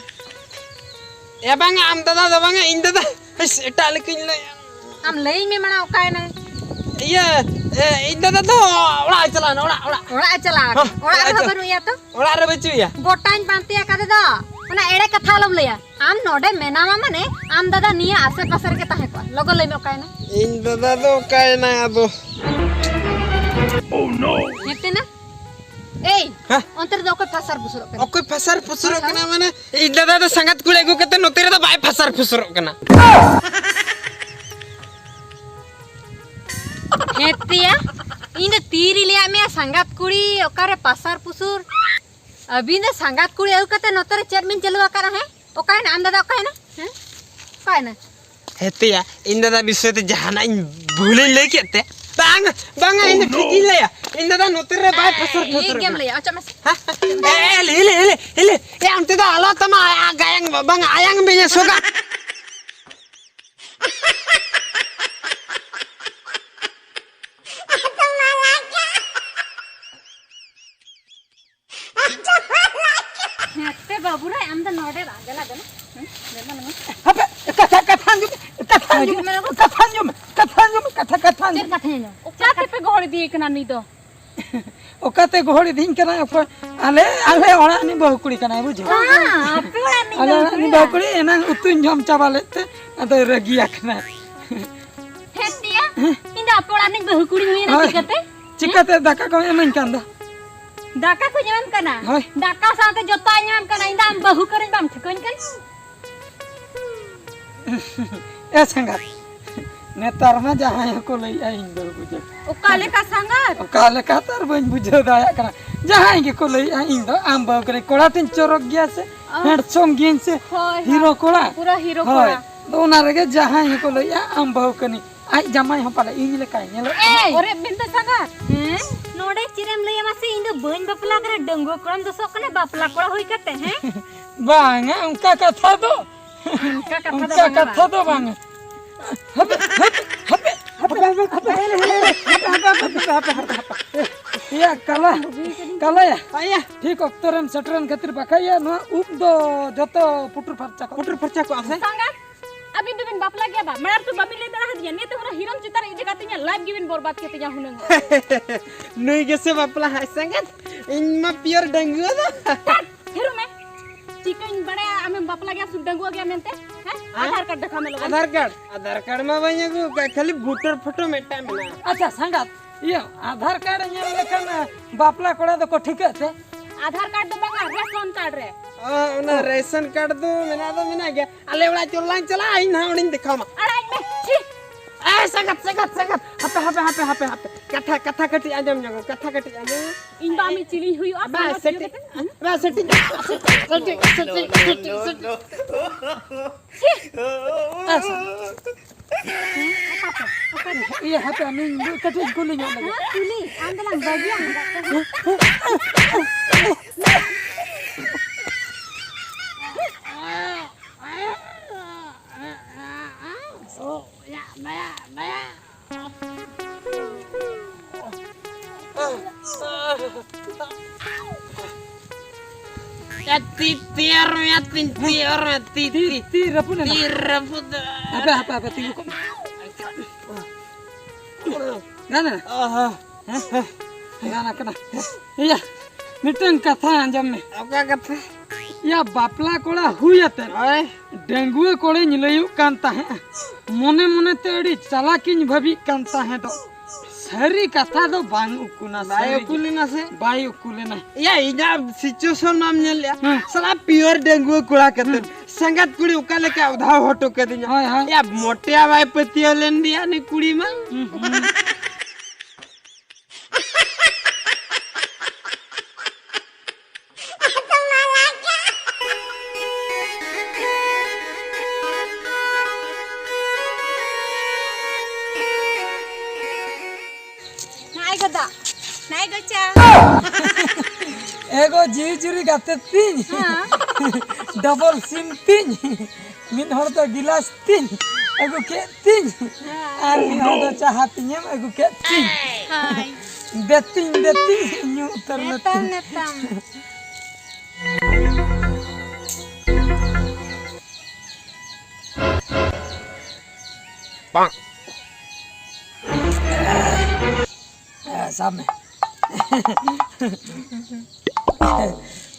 ᱮ ᱵᱟᱝᱟ, ᱟᱢ ᱫᱟᱫᱟ ᱫᱚ ᱵᱟᱝᱟ, ᱤᱧ ᱫᱟᱫᱟ᱾ ᱦᱟᱹᱥ, ᱮᱴᱟᱜ ᱞᱮᱠᱟᱧ ᱞᱟᱹᱭᱟ᱾ ᱟᱢ ᱞᱟᱹᱭᱟᱹᱧ ᱢᱮ ᱢᱟᱲᱟᱝ, ᱚᱠᱟᱭᱮᱱᱟᱭ? ᱤᱭᱟᱹ, ᱮ, ᱤᱧ ᱫᱟᱫᱟ ᱫᱚ ᱚᱲᱟᱜ ᱮ ᱪᱟᱞᱟᱣ ᱮᱱᱟ, ᱚᱲᱟᱜ, ᱚᱲᱟᱜ᱾ ᱚᱲᱟᱜ ᱮ ᱪᱟᱞᱟᱣ ᱟᱠᱟᱱᱟ? ᱦᱚᱸ, ᱚᱲᱟᱜ ᱚᱲᱟᱜ ᱮ ᱨᱮᱦᱚᱸ ᱪᱟ-, ᱵᱟᱹᱱᱩᱜ ᱮᱭᱟ ᱛᱚ? ᱚᱲᱟᱜ ᱨᱮ ᱵᱟᱹᱪᱩᱜ ᱮᱭᱟ᱾ ᱜᱚᱴᱟᱧ ᱯᱟᱱᱛᱮ ᱟᱠᱟᱫᱮ ᱫᱚ᱾ ᱚᱱᱟ ᱮᱲᱮ ᱠᱟᱛᱷᱟ ᱟᱞᱚᱢ ᱞᱟᱹᱭᱟ᱾ ᱟᱢ ᱱᱚᱰᱮ ᱢᱮᱱᱟᱢᱟ ᱢᱟᱱᱮ ᱟᱢ ᱫᱟᱫᱟ ᱱᱤᱭᱟᱹ ᱟᱥᱮ ᱯᱟᱥᱮ ᱨᱮᱜᱮ ᱛᱟᱦᱮᱸ ᱠᱚᱜᱼᱟ᱾ ᱞᱚᱜᱚᱱ ᱞᱟᱹᱭ ᱢᱮ, ᱚᱠᱟᱭᱮᱱᱟᱭ? ᱤᱧ ᱫᱟᱫᱟ ᱫᱚ ᱚᱠᱟᱭᱮᱱᱟᱭ ᱟᱫᱚ? ᱧᱮᱞᱛᱮ ᱱᱟ? ᱮᱭ, ᱦᱮᱸ? ᱚᱱᱛᱮ ᱨᱮᱫᱚ ᱚᱠᱚᱭ ᱯᱷᱟᱥᱟᱨ ᱯᱷᱩᱥᱩᱨᱚᱜ ᱠᱟᱱᱟ? ᱚᱠᱚᱭ ᱯᱷᱟᱥᱟᱨ ᱯᱷᱩᱥᱩᱨᱚᱜ ᱦᱮᱸ? ᱠᱟᱱᱟ ᱢᱟᱱᱮ? ᱤᱧ ᱫᱟᱫᱟ ᱫᱚ ᱥᱟᱸᱜᱟᱛ ᱠᱩᱲᱤ ᱟᱹᱜᱩ ᱠᱟᱛᱮ ᱱᱚᱛᱮ ᱨᱮᱫᱚ ᱵᱟᱭ ᱯᱷᱟᱥᱟᱨ ᱯᱷᱩᱥᱩᱨᱚᱜ ᱠᱟᱱᱟ᱾ ᱦᱮᱸᱛᱮᱭᱟ, ᱤᱧ ᱫᱚ ᱛᱤᱨᱤᱧ ᱞᱟᱹᱭᱟᱫ ᱢᱮᱭᱟ ᱥᱟᱸᱜᱟᱛ ᱠᱩᱲᱤ ᱚᱠᱟᱨᱮ ᱯᱟᱥᱟᱨ ᱯᱩᱥᱩᱨ? ᱟᱹᱵᱤᱱ ᱫᱚ ᱥᱟᱸᱜᱟᱛ ᱠᱩᱲᱤ ᱟᱹᱜᱩ ᱠᱟᱛᱮ ᱱᱚᱛᱮ ᱨᱮ ᱪᱮᱫ ᱵᱤᱱ ᱪᱟᱹᱞᱩ ᱟᱠᱟᱫᱼᱟ? ᱦᱮᱸ, ᱚᱠᱟᱭᱮᱱᱟ ᱟᱢ ᱫᱟᱫᱟ? ᱚᱠᱟᱭᱮᱱᱟ? ᱦᱮᱸ, ᱚᱠᱟᱭᱮᱱᱟ? ᱦᱮᱸᱛᱮᱭᱟ, ᱤᱧ ᱫᱟᱫᱟ ᱵᱤᱥᱚᱭ ᱛᱮ ᱡᱟᱦᱟᱱᱟᱜ ᱤᱧ ᱵᱷᱩᱞᱤᱧ ᱞᱟᱹᱭ ᱠᱮᱫ ᱛᱮ? ᱵᱟᱝ, ᱵᱟᱝᱟ, ᱤᱧ ᱫᱚ ᱴᱷᱤᱠ ᱤᱧ ᱞᱟᱹᱭᱟ᱾ ᱤᱧ ᱫᱟᱫᱟ ᱱᱚᱛᱮ ᱨᱮ ᱵᱟᱭ ᱯᱷᱟᱥᱟᱨ ᱴᱷᱤᱠ ᱯᱷᱩᱥᱩᱨ ᱜᱮᱢ ᱠᱟᱱᱟ᱾ ᱞᱟᱹᱭᱟ᱾ ᱚᱪᱚᱜ ᱢᱮ᱾ ᱦᱮᱸ? ᱮ, ᱮ, ᱦᱤᱞᱤ, ᱦᱤᱞᱤ, ᱦᱤᱞᱤ᱾ ᱮ, ᱚᱱᱛᱮ ᱫᱚ ᱟᱞᱚ ᱛᱟᱢᱟ, ᱟ-, ᱜᱟᱭᱟᱝ, ᱵᱟᱝᱟ, ᱟᱭᱟᱝ ᱵᱮᱧᱮ ᱥᱚᱜᱟ᱾ ᱦᱮᱸ, ᱛᱮ ᱵᱟᱹᱵᱩ ᱨᱮ, ᱟᱢ ᱫᱚ ᱱᱚᱰᱮ ᱵᱟᱝ, ᱫᱮᱞᱟ, ᱫᱮᱞᱟ᱾ ᱦᱮᱸ, ᱫᱮᱞᱟ, ᱫᱮᱞᱟ᱾ ᱦᱟᱯᱮ, ᱠᱟᱛᱷᱟ, ᱠᱟᱛᱷᱟ ᱟᱸᱡᱚᱢ ᱢᱮ, ᱠᱟᱛᱷᱟ ᱟᱸᱡᱚᱢ ᱦᱤᱡᱩᱜ ᱢᱮ, ᱢᱮ᱾ ᱠᱟᱛᱷᱟ ᱟᱸᱡᱚᱢ ᱢᱮ, ᱠᱟᱛᱷᱟ ᱟᱸᱡᱚᱢ ᱢᱮ, ᱠᱟᱛᱷᱟ, ᱠᱟᱛᱷᱟ ᱟᱸᱡᱚᱢ ᱢᱮ᱾ ᱪᱮᱫ ᱠᱟᱛᱷᱟ ᱟᱸᱡᱚᱢ ᱢᱮ? ᱚᱠᱟ ᱛᱮᱯᱮ ᱜᱚᱦᱚᱲ ᱤᱫᱤᱭᱮ ᱠᱟᱱᱟ ᱱᱩᱭ ᱫᱚ? ᱚᱠᱟᱛᱮ ᱜᱚᱦᱚᱲ ᱤᱫᱤᱧ ᱠᱟᱱᱟᱭ ᱚᱠᱚᱭ? ᱟᱞᱮ, ᱟᱞᱮ ᱚᱲᱟᱜ ᱨᱤᱱᱤᱡ ᱵᱟᱹᱦᱩ ᱠᱩᱲᱤ ᱠᱟᱱᱟᱭ, ᱵᱩᱡᱷᱟᱹᱣ? ᱦᱮᱸ, ᱟᱯᱮ ᱚᱲᱟᱜ ᱨᱤᱱᱤᱡ ᱟᱞᱮ ᱵᱟᱹᱦᱩ ᱚᱲᱟᱜ ᱨᱤᱱᱤᱡ ᱠᱩᱲᱤ᱾ ᱵᱟᱹᱦᱩ ᱠᱩᱲᱤ ᱮᱱᱟᱝ ᱩᱛᱩᱧ ᱡᱚᱢ ᱪᱟᱵᱟ ᱞᱮᱫ ᱛᱮ ᱟᱫᱚᱭ ᱨᱟᱹᱜᱤ ᱟᱠᱟᱱᱟᱭ᱾ ᱦᱮᱸ ᱛᱮᱭᱟ, ᱤᱧ ᱫᱚ ᱟᱯᱮ ᱚᱲᱟᱜ ᱨᱤᱱᱤᱡ ᱵᱟᱹᱦᱩ ᱠᱩᱲᱤ ᱦᱩᱭᱱᱟ ᱦᱳᱭ᱾ ᱪᱤᱠᱟᱹᱛᱮ? ᱪᱤᱠᱟᱹᱛᱮ ᱫᱟᱠᱟ ᱠᱚᱢ ᱮᱢᱟᱹᱧ ᱠᱟᱱ ᱫᱚ? ᱫᱟᱠᱟ ᱠᱚᱧ ᱮᱢᱟᱢ ᱠᱟᱱᱟ? ᱦᱳᱭ᱾ ᱫᱟᱠᱟ ᱥᱟᱶᱛᱮ ᱡᱚᱛᱚᱣᱟᱜ ᱤᱧ ᱮᱢᱟᱢ ᱠᱟᱱᱟ, ᱤᱧ ᱫᱚ ᱟᱢ ᱵᱟᱹᱦᱩ ᱠᱟᱹᱱᱟᱹᱧ ᱵᱟᱢ ᱴᱷᱤᱠᱟᱹᱧ ᱠᱟᱱᱟ? ᱮ ᱥᱟᱸᱜᱟᱛ, ᱱᱮᱛᱟᱨ ᱢᱟ ᱡᱟᱦᱟᱸᱭ ᱦᱚᱸᱠᱚ ᱞᱟᱹᱭᱮᱜᱼᱟ ᱤᱧ ᱵᱟᱹᱦᱩ ᱵᱩᱡᱷᱟᱹᱣ᱾ ᱚᱠᱟ ᱞᱮᱠᱟ ᱥᱟᱸᱜᱟᱛ? ᱚᱠᱟ ᱞᱮᱠᱟ ᱛᱚ ᱟᱨ ᱵᱟᱹᱧ ᱵᱩᱡᱷᱟᱹᱣ ᱫᱟᱲᱮᱭᱟᱜ ᱠᱟᱱᱟ᱾ ᱡᱟᱦᱟᱸᱭ ᱜᱮᱠᱚ ᱞᱟᱹᱭᱮᱜᱼᱟ ᱤᱧ ᱫᱚ ᱟᱢ ᱵᱟᱹᱦᱩ ᱠᱟᱹᱱᱟᱹᱧ, ᱠᱚᱲᱟ ᱴᱷᱮᱱ ᱪᱚᱨᱚᱠ ᱜᱮᱭᱟ ᱥᱮ, ᱚ᱾ Handsome ᱜᱤᱭᱟᱹᱧ ᱥᱮ, ᱦᱳᱭ, ᱦᱤᱨᱳ ᱦᱳᱭ᱾ ᱠᱚᱲᱟ᱾ ᱯᱩᱨᱟᱹ ᱦᱤᱨᱳ ᱦᱳᱭ᱾ ᱠᱚᱲᱟ᱾ ᱟᱫᱚ ᱚᱱᱟ ᱨᱮᱜᱮ ᱡᱟᱦᱟᱸᱭ ᱜᱮᱠᱚ ᱞᱟᱹᱭᱮᱜᱼᱟ ᱟᱢ ᱵᱟᱹᱦᱩ ᱠᱟᱹᱱᱟᱹᱧ, ᱟᱡ ᱡᱟᱢᱟᱭ ᱦᱚᱸ ᱯᱟᱞᱮ ᱤᱧ ᱞᱮᱠᱟᱭ ᱧᱮᱞᱚᱜ ᱠᱟᱱᱟ᱾ ᱮᱭ! ᱚᱨᱮ ᱢᱮᱱᱫᱟ ᱥᱟᱸᱜᱟᱛ, ᱦᱮᱸ? ᱱᱚᱰᱮ ᱪᱮᱫ ᱮᱢ ᱞᱟᱹᱭᱟ ᱢᱟᱥᱮ, ᱤᱧ ᱫᱚ ᱵᱟᱹᱧ ᱵᱟᱯᱞᱟ ᱠᱟᱱᱟ, ᱰᱟᱺᱜᱩᱣᱟᱹ ᱠᱚᱲᱟᱢ ᱫᱚᱥᱚᱜ ᱠᱟᱱᱟ, ᱵᱟᱯᱞᱟ ᱠᱚᱲᱟ ᱦᱩᱭ ᱠᱟᱛᱮ, ᱦᱮᱸ? ᱵᱟᱝᱟ, ᱚᱱᱠᱟ ᱠᱟᱛᱷᱟ ᱫᱚ ᱚᱱᱠᱟ ᱠᱟᱛᱷᱟ ᱫᱚ ᱚᱱᱠᱟ ᱵᱟᱝᱟ ᱠᱟᱛᱷᱟ ᱵᱟᱝ᱾ ᱫᱚ ᱵᱟᱝᱟ᱾ ᱦᱟᱯᱮ, ᱦᱟᱯᱮ, ᱦᱟᱯᱮ, ᱦᱟᱯᱮ, ᱦᱟᱯᱮ, ᱦᱟᱯᱮ, ᱦᱟᱯᱮ, ᱦᱟᱯᱮ, ᱦᱟᱯᱮ, ᱦᱟᱯᱮ, ᱦᱟᱯᱮ, ᱦᱟᱯᱮ, ᱦᱟᱯᱮ᱾ ᱤᱭᱟᱹ, ᱠᱟᱞᱟ, ᱠᱟᱞᱟᱭᱟ᱾ ᱟᱭᱟ᱾ ᱴᱷᱤᱠ ᱚᱠᱛᱚ ᱨᱮᱢ ᱥᱮᱴᱮᱨᱮᱱ ᱠᱷᱟᱹᱛᱤᱨ, ᱵᱟᱠᱷᱟᱡ ᱤᱭᱟᱹ, ᱱᱚᱣᱟ ᱩᱵ ᱫᱚ ᱡᱚᱛᱚ ᱯᱩᱴᱩᱨ ᱯᱷᱟᱨᱪᱟ ᱠᱚᱜᱼᱟ᱾ ᱯᱩᱴᱩᱨ ᱯᱷᱟᱨᱪᱟ ᱠᱚᱜᱼᱟ ᱥᱮ? ᱥᱟᱸᱜᱟᱛ, ᱟᱹᱵᱤᱱ ᱫᱚᱵᱤᱱ ᱵᱟᱯᱞᱟ ᱜᱮᱭᱟ ᱵᱟ? ᱢᱟᱲᱟᱝ ᱛᱚ ᱵᱟᱹᱵᱤᱱ ᱞᱟᱹᱭ ᱫᱟᱲᱮ ᱟᱹᱫᱤᱧᱟ, ᱱᱤᱛ ᱦᱚᱸ ᱦᱤᱨᱚᱢ ᱪᱮᱛᱟᱱ ᱨᱮ ᱤᱫᱤ ᱠᱟᱛᱮ ᱤᱧᱟᱹᱜ life ᱜᱮᱵᱤᱱ ᱵᱚᱨᱵᱟᱫ ᱠᱮᱫ ᱛᱤᱧᱟ ᱦᱩᱱᱟᱹᱝ᱾ ᱱᱩᱭ ᱜᱮᱥᱮ ᱵᱟᱯᱞᱟ ᱦᱟᱭ ᱥᱟᱸᱜᱟᱛ, ᱤᱧ ᱢᱟ pure ᱰᱟᱺᱜᱩᱣᱟᱹ ᱫᱚ᱾ ᱛᱷᱟᱴ, ᱛᱷᱤᱨᱚᱜ ᱢᱮ᱾ ᱪᱤᱠᱟᱹᱧ ᱵᱟᱲᱟᱭᱟ ᱟᱢᱮᱢ ᱵᱟᱯᱞᱟ ᱜᱮᱭᱟ ᱥᱮ ᱰᱟᱺᱜᱩᱣᱟᱹ ᱜᱮᱭᱟ ᱢᱮᱱᱛᱮ? ᱦᱮᱸ? ᱦᱮᱸ? ᱟᱫᱷᱟᱨ ᱠᱟᱨᱰ ᱫᱮᱠᱷᱟᱣ ᱢᱮ ᱞᱚᱜᱚᱱ᱾ ᱟᱫᱷᱟᱨ ᱠᱟᱨᱰ? ᱟᱫᱷᱟᱨ ᱠᱟᱨᱰ ᱢᱟ ᱵᱟᱹᱧ ᱟᱹᱜᱩ ᱟᱠᱟᱫ, ᱠᱷᱟᱹᱞᱤ ᱵᱷᱳᱴᱟᱨ ᱯᱷᱳᱴᱳ ᱢᱤᱫᱴᱟᱝ ᱢᱮᱱᱟᱜᱼᱟ᱾ ᱟᱪᱪᱷᱟ ᱥᱟᱸᱜᱟᱛ, ᱤᱭᱟᱹ ᱟᱫᱷᱟᱨ ᱠᱟᱨᱰ ᱧᱮᱞ ᱞᱮᱠᱷᱟᱱ, ᱮ, ᱵᱟᱯᱞᱟ ᱠᱚᱲᱟ ᱫᱚᱠᱚ ᱴᱷᱤᱠᱟᱹᱜ ᱛᱮ? ᱟᱫᱷᱟᱨ ᱠᱟᱨᱰ ᱫᱚ ᱵᱟᱝᱟ, ᱨᱮᱥᱚᱱ ᱠᱟᱨᱰ ᱨᱮ᱾ ᱚ, ᱚᱱᱟ ᱚ᱾ ᱨᱮᱥᱚᱱ ᱠᱟᱨᱰ ᱫᱚ ᱢᱮᱱᱟᱜ ᱫᱚ ᱢᱮᱱᱟᱜ ᱜᱮᱭᱟ᱾ ᱟᱞᱮ ᱚᱲᱟᱜ ᱪᱚᱞ ᱞᱟᱝ ᱪᱟᱞᱟᱜᱼᱟ, ᱤᱧ ᱱᱟᱦᱟᱜ ᱚᱸᱰᱮᱧ ᱫᱮᱠᱷᱟᱣ ᱟᱢᱟ᱾ ᱟᱲᱟᱜ ᱢᱮ, ᱪᱷᱤ! ᱮ, ᱥᱟᱸᱜᱟᱛ, ᱥᱟᱸᱜᱟᱛ, ᱥᱟᱸᱜᱟᱛ᱾ ᱦᱟᱯᱮ, ᱦᱟᱯᱮ, ᱦᱟᱯᱮ, ᱦᱟᱯᱮ, ᱦᱟᱯᱮ᱾ ᱠᱟᱛᱷᱟ, ᱠᱟᱛᱷᱟ ᱠᱟᱹᱴᱤᱡ ᱟᱸᱡᱚᱢ ᱧᱚᱜ ᱢᱮ, ᱠᱟᱛᱷᱟ ᱠᱟᱹᱴᱤᱡ ᱟᱸᱡᱚᱢ ᱢᱮ᱾ ᱤᱧ ᱫᱚ ᱟᱢᱤᱡ ᱪᱤᱞᱤᱧ ᱦᱩᱭᱩᱜᱼᱟ, ᱵᱟᱝ, ᱥᱟᱸᱜᱟᱛ ᱦᱩᱭᱩᱜ ᱥᱮᱴᱤᱝ, ᱠᱟᱛᱮ? ᱵᱟᱝ, setting, setting, setting, setting, setting. ᱪᱷᱤ! ᱟᱪᱪᱷᱟ᱾ ᱤᱭᱟᱹ, ᱦᱟᱯᱮ, ᱟᱹᱞᱤᱧ ᱫᱚ ᱠᱟᱹᱴᱤᱡ ᱠᱩᱞᱤ ᱧᱚᱜ ᱞᱮᱜᱮ᱾ ᱦᱮᱸ, ᱠᱩᱞᱤ? ᱟᱢ ᱫᱚᱞᱟᱝ ᱵᱟᱹᱜᱤᱭᱟ᱾ ᱭᱟ, ᱛᱤ, ᱛᱤ ᱟᱨ ᱢᱮᱭᱟ, ᱛᱤ, ᱛᱤ ᱟᱨ ᱢᱮᱭᱟ, ᱛᱤ, ᱛᱤ, ᱛᱤ᱾ ᱛᱤ ᱨᱟᱹᱯᱩᱫ ᱮᱱᱟ᱾ ᱛᱤ ᱨᱟᱹᱯᱩᱫ᱾ ᱦᱟᱯᱮ, ᱦᱟᱯᱮ, ᱦᱟᱯᱮ, ᱛᱤᱸᱜᱩ ᱠᱚᱜ ᱢᱮ᱾ ᱜᱟᱱ ᱮᱱᱟ? ᱟᱦᱟ᱾ ᱦᱮᱸ? ᱜᱟᱱ ᱟᱠᱟᱱᱟ᱾ ᱤᱭᱟ, ᱢᱤᱫᱴᱟᱝ ᱠᱟᱛᱷᱟ ᱟᱸᱡᱚᱢ ᱢᱮ᱾ ᱚᱠᱟ ᱠᱟᱛᱷᱟ? ᱭᱟ, ᱵᱟᱯᱞᱟ ᱠᱚᱲᱟ ᱦᱩᱭ ᱟᱛᱮ ᱦᱳᱭ᱾ ᱰᱟᱺᱜᱩᱣᱟᱹ ᱠᱚᱲᱟᱧ ᱞᱟᱹᱭᱚᱜ ᱠᱟᱱ ᱛᱟᱦᱮᱸᱫ, ᱢᱚᱱᱮ ᱢᱚᱱᱮ ᱛᱮ ᱟᱹᱰᱤ ᱪᱟᱞᱟᱠᱤᱧ ᱵᱷᱟᱹᱵᱤᱜ ᱠᱟᱱ ᱛᱟᱦᱮᱸᱫᱚᱜ᱾ ᱥᱟᱹᱨᱤ ᱠᱟᱛᱷᱟ ᱫᱚ ᱵᱟᱝ ᱩᱠᱩᱱᱟ, ᱵᱟᱭ ᱥᱟᱹᱨᱤ ᱩᱠᱩ ᱜᱮ᱾ ᱞᱮᱱᱟ ᱥᱮ? ᱵᱟᱭ ᱩᱠᱩ ᱞᱮᱱᱟ᱾ ᱭᱟ, ᱤᱧᱟᱹᱜ situation ᱢᱟᱢ ᱧᱮᱞ ᱞᱮᱜᱼᱟ᱾ ᱦᱮᱸ᱾ ᱥᱟᱞᱟ pure ᱰᱟᱺᱜᱩᱣᱟᱹ ᱠᱚᱲᱟ ᱠᱟᱛᱮ ᱦᱮᱸ᱾ ᱥᱟᱸᱜᱟᱛ ᱠᱩᱲᱤ ᱚᱠᱟ ᱞᱮᱠᱟ ᱚᱫᱷᱟᱣ ᱦᱚᱴᱚ ᱠᱟᱹᱫᱤᱧᱟ᱾ ᱦᱳᱭ, ᱦᱳᱭ᱾ ᱭᱟ, ᱢᱚᱴᱮᱭᱟ ᱵᱟᱭ ᱯᱟᱹᱛᱭᱟᱹᱣ ᱞᱮᱱ ᱜᱮᱭᱟ ᱩᱱᱤ ᱠᱩᱲᱤ ᱢᱟ᱾ ᱦᱩᱸ, ᱦᱩᱸ᱾ ᱱᱟᱭ ᱜᱚᱫᱟ, ᱱᱟᱭ ᱜᱚᱪᱟ᱾ ᱮᱜᱳ ᱡᱤᱣᱤ ᱡᱩᱨᱤ ᱜᱟᱛᱮ ᱛᱤᱧ᱾ ᱦᱮᱸ᱾ Double sim ᱛᱤᱧ᱾ ᱢᱤᱫ ᱦᱚᱲ ᱫᱚ ᱜᱤᱞᱟᱥ ᱛᱤᱧ ᱟᱹᱜᱩ ᱠᱮᱫ ᱛᱤᱧ᱾ ᱦᱮᱸ᱾ ᱟᱨ ᱢᱤᱫ ᱦᱚᱲ ᱫᱚ ᱪᱟᱦᱟ ᱛᱤᱧᱮᱢ ᱟᱹᱜᱩ ᱠᱮᱫ ᱛᱤᱧ᱾ ᱦᱳᱭ᱾ ᱫᱮᱛᱤᱧ, ᱫᱮᱛᱤᱧ, ᱧᱩ ᱩᱛᱟᱹᱨ ᱱᱮᱛᱟᱢ, ᱞᱮᱛᱤᱧ᱾ ᱱᱮᱛᱟᱢ᱾ ᱦᱮᱸ, ᱥᱟᱵ ᱢᱮ᱾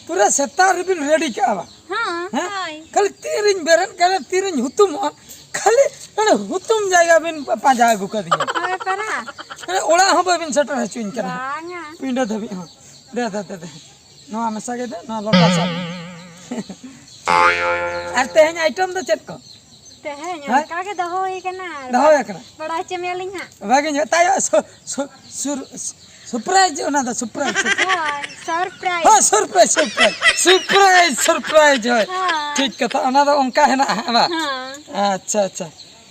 ᱯᱩᱨᱟᱹ ᱥᱮᱛᱟᱜ ᱨᱮᱵᱤᱱ ready ᱠᱟᱜᱼᱟ ᱵᱟ? ᱦᱮᱸ, ᱦᱮᱸ? ᱦᱳᱭ᱾ ᱠᱷᱟᱹᱞᱤ ᱛᱤᱨᱤᱧ ᱵᱮᱨᱮᱫ ᱠᱟᱱᱟ, ᱛᱤᱨᱤᱧ ᱦᱩᱛᱩᱢᱚᱜᱼᱟ, ᱠᱷᱟᱹᱞᱤ ᱚᱱᱟ ᱦᱩᱛᱩᱢ ᱡᱟᱭᱜᱟ ᱵᱤᱱ ᱯᱟ-, ᱯᱟᱸᱡᱟ ᱟᱹᱜᱩ ᱠᱟᱫᱤᱧᱟ᱾ ᱦᱳᱭ, ᱯᱟᱨᱟ᱾ ᱢᱟᱱᱮ ᱚᱲᱟᱜ ᱦᱚᱸ ᱵᱟᱹᱵᱤᱱ ᱥᱮᱴᱮᱨ ᱦᱚᱪᱚᱧ ᱠᱟᱱᱟ᱾ ᱵᱟᱝᱟ᱾ ᱯᱤᱸᱰᱟᱹ ᱫᱷᱟᱹᱵᱤᱡ ᱦᱚᱸ᱾ ᱫᱮ, ᱫᱮ, ᱫᱮ, ᱫᱮ᱾ ᱱᱚᱣᱟ ᱢᱮᱥᱟ ᱜᱮ ᱫᱮ, ᱱᱚᱣᱟ ᱞᱚᱴᱟ ᱥᱟᱵ᱾ ᱟᱨ ᱛᱮᱦᱮᱧ item ᱫᱚ ᱪᱮᱫ ᱠᱚ? ᱛᱮᱦᱮᱧ ᱦᱮᱸ? ᱚᱱᱠᱟ ᱜᱮ ᱫᱚᱦᱚ ᱦᱩᱭ ᱠᱟᱱᱟ᱾ ᱫᱚᱦᱚ ᱦᱩᱭ ᱠᱟᱱᱟ᱾ ᱵᱟᱲᱟᱭ ᱦᱚᱪᱚ ᱢᱮᱭᱟᱞᱤᱧ ᱦᱟᱸᱜ᱾ ᱵᱷᱟᱜᱮ ᱧᱚᱜ᱾ ᱛᱟᱭᱚᱢ ᱥᱩ-, ᱥᱩ-, ᱥᱩᱨ-, surprise ᱚᱱᱟ ᱫᱚ surprise᱾ ᱦᱳᱭ, surprise᱾ ᱦᱳᱭ, surprise, surprise᱾ Surprise, surprise, ᱦᱳᱭ᱾ ᱦᱳᱭ᱾ ᱴᱷᱤᱠ ᱠᱟᱛᱷᱟ, ᱚᱱᱟ ᱫᱚ ᱚᱱᱠᱟ ᱦᱮᱱᱟᱜᱼᱟ, ᱦᱮᱸ ᱵᱟᱝ? ᱦᱮᱸ᱾ ᱟᱪᱪᱷᱟ, ᱟᱪᱪᱷᱟ᱾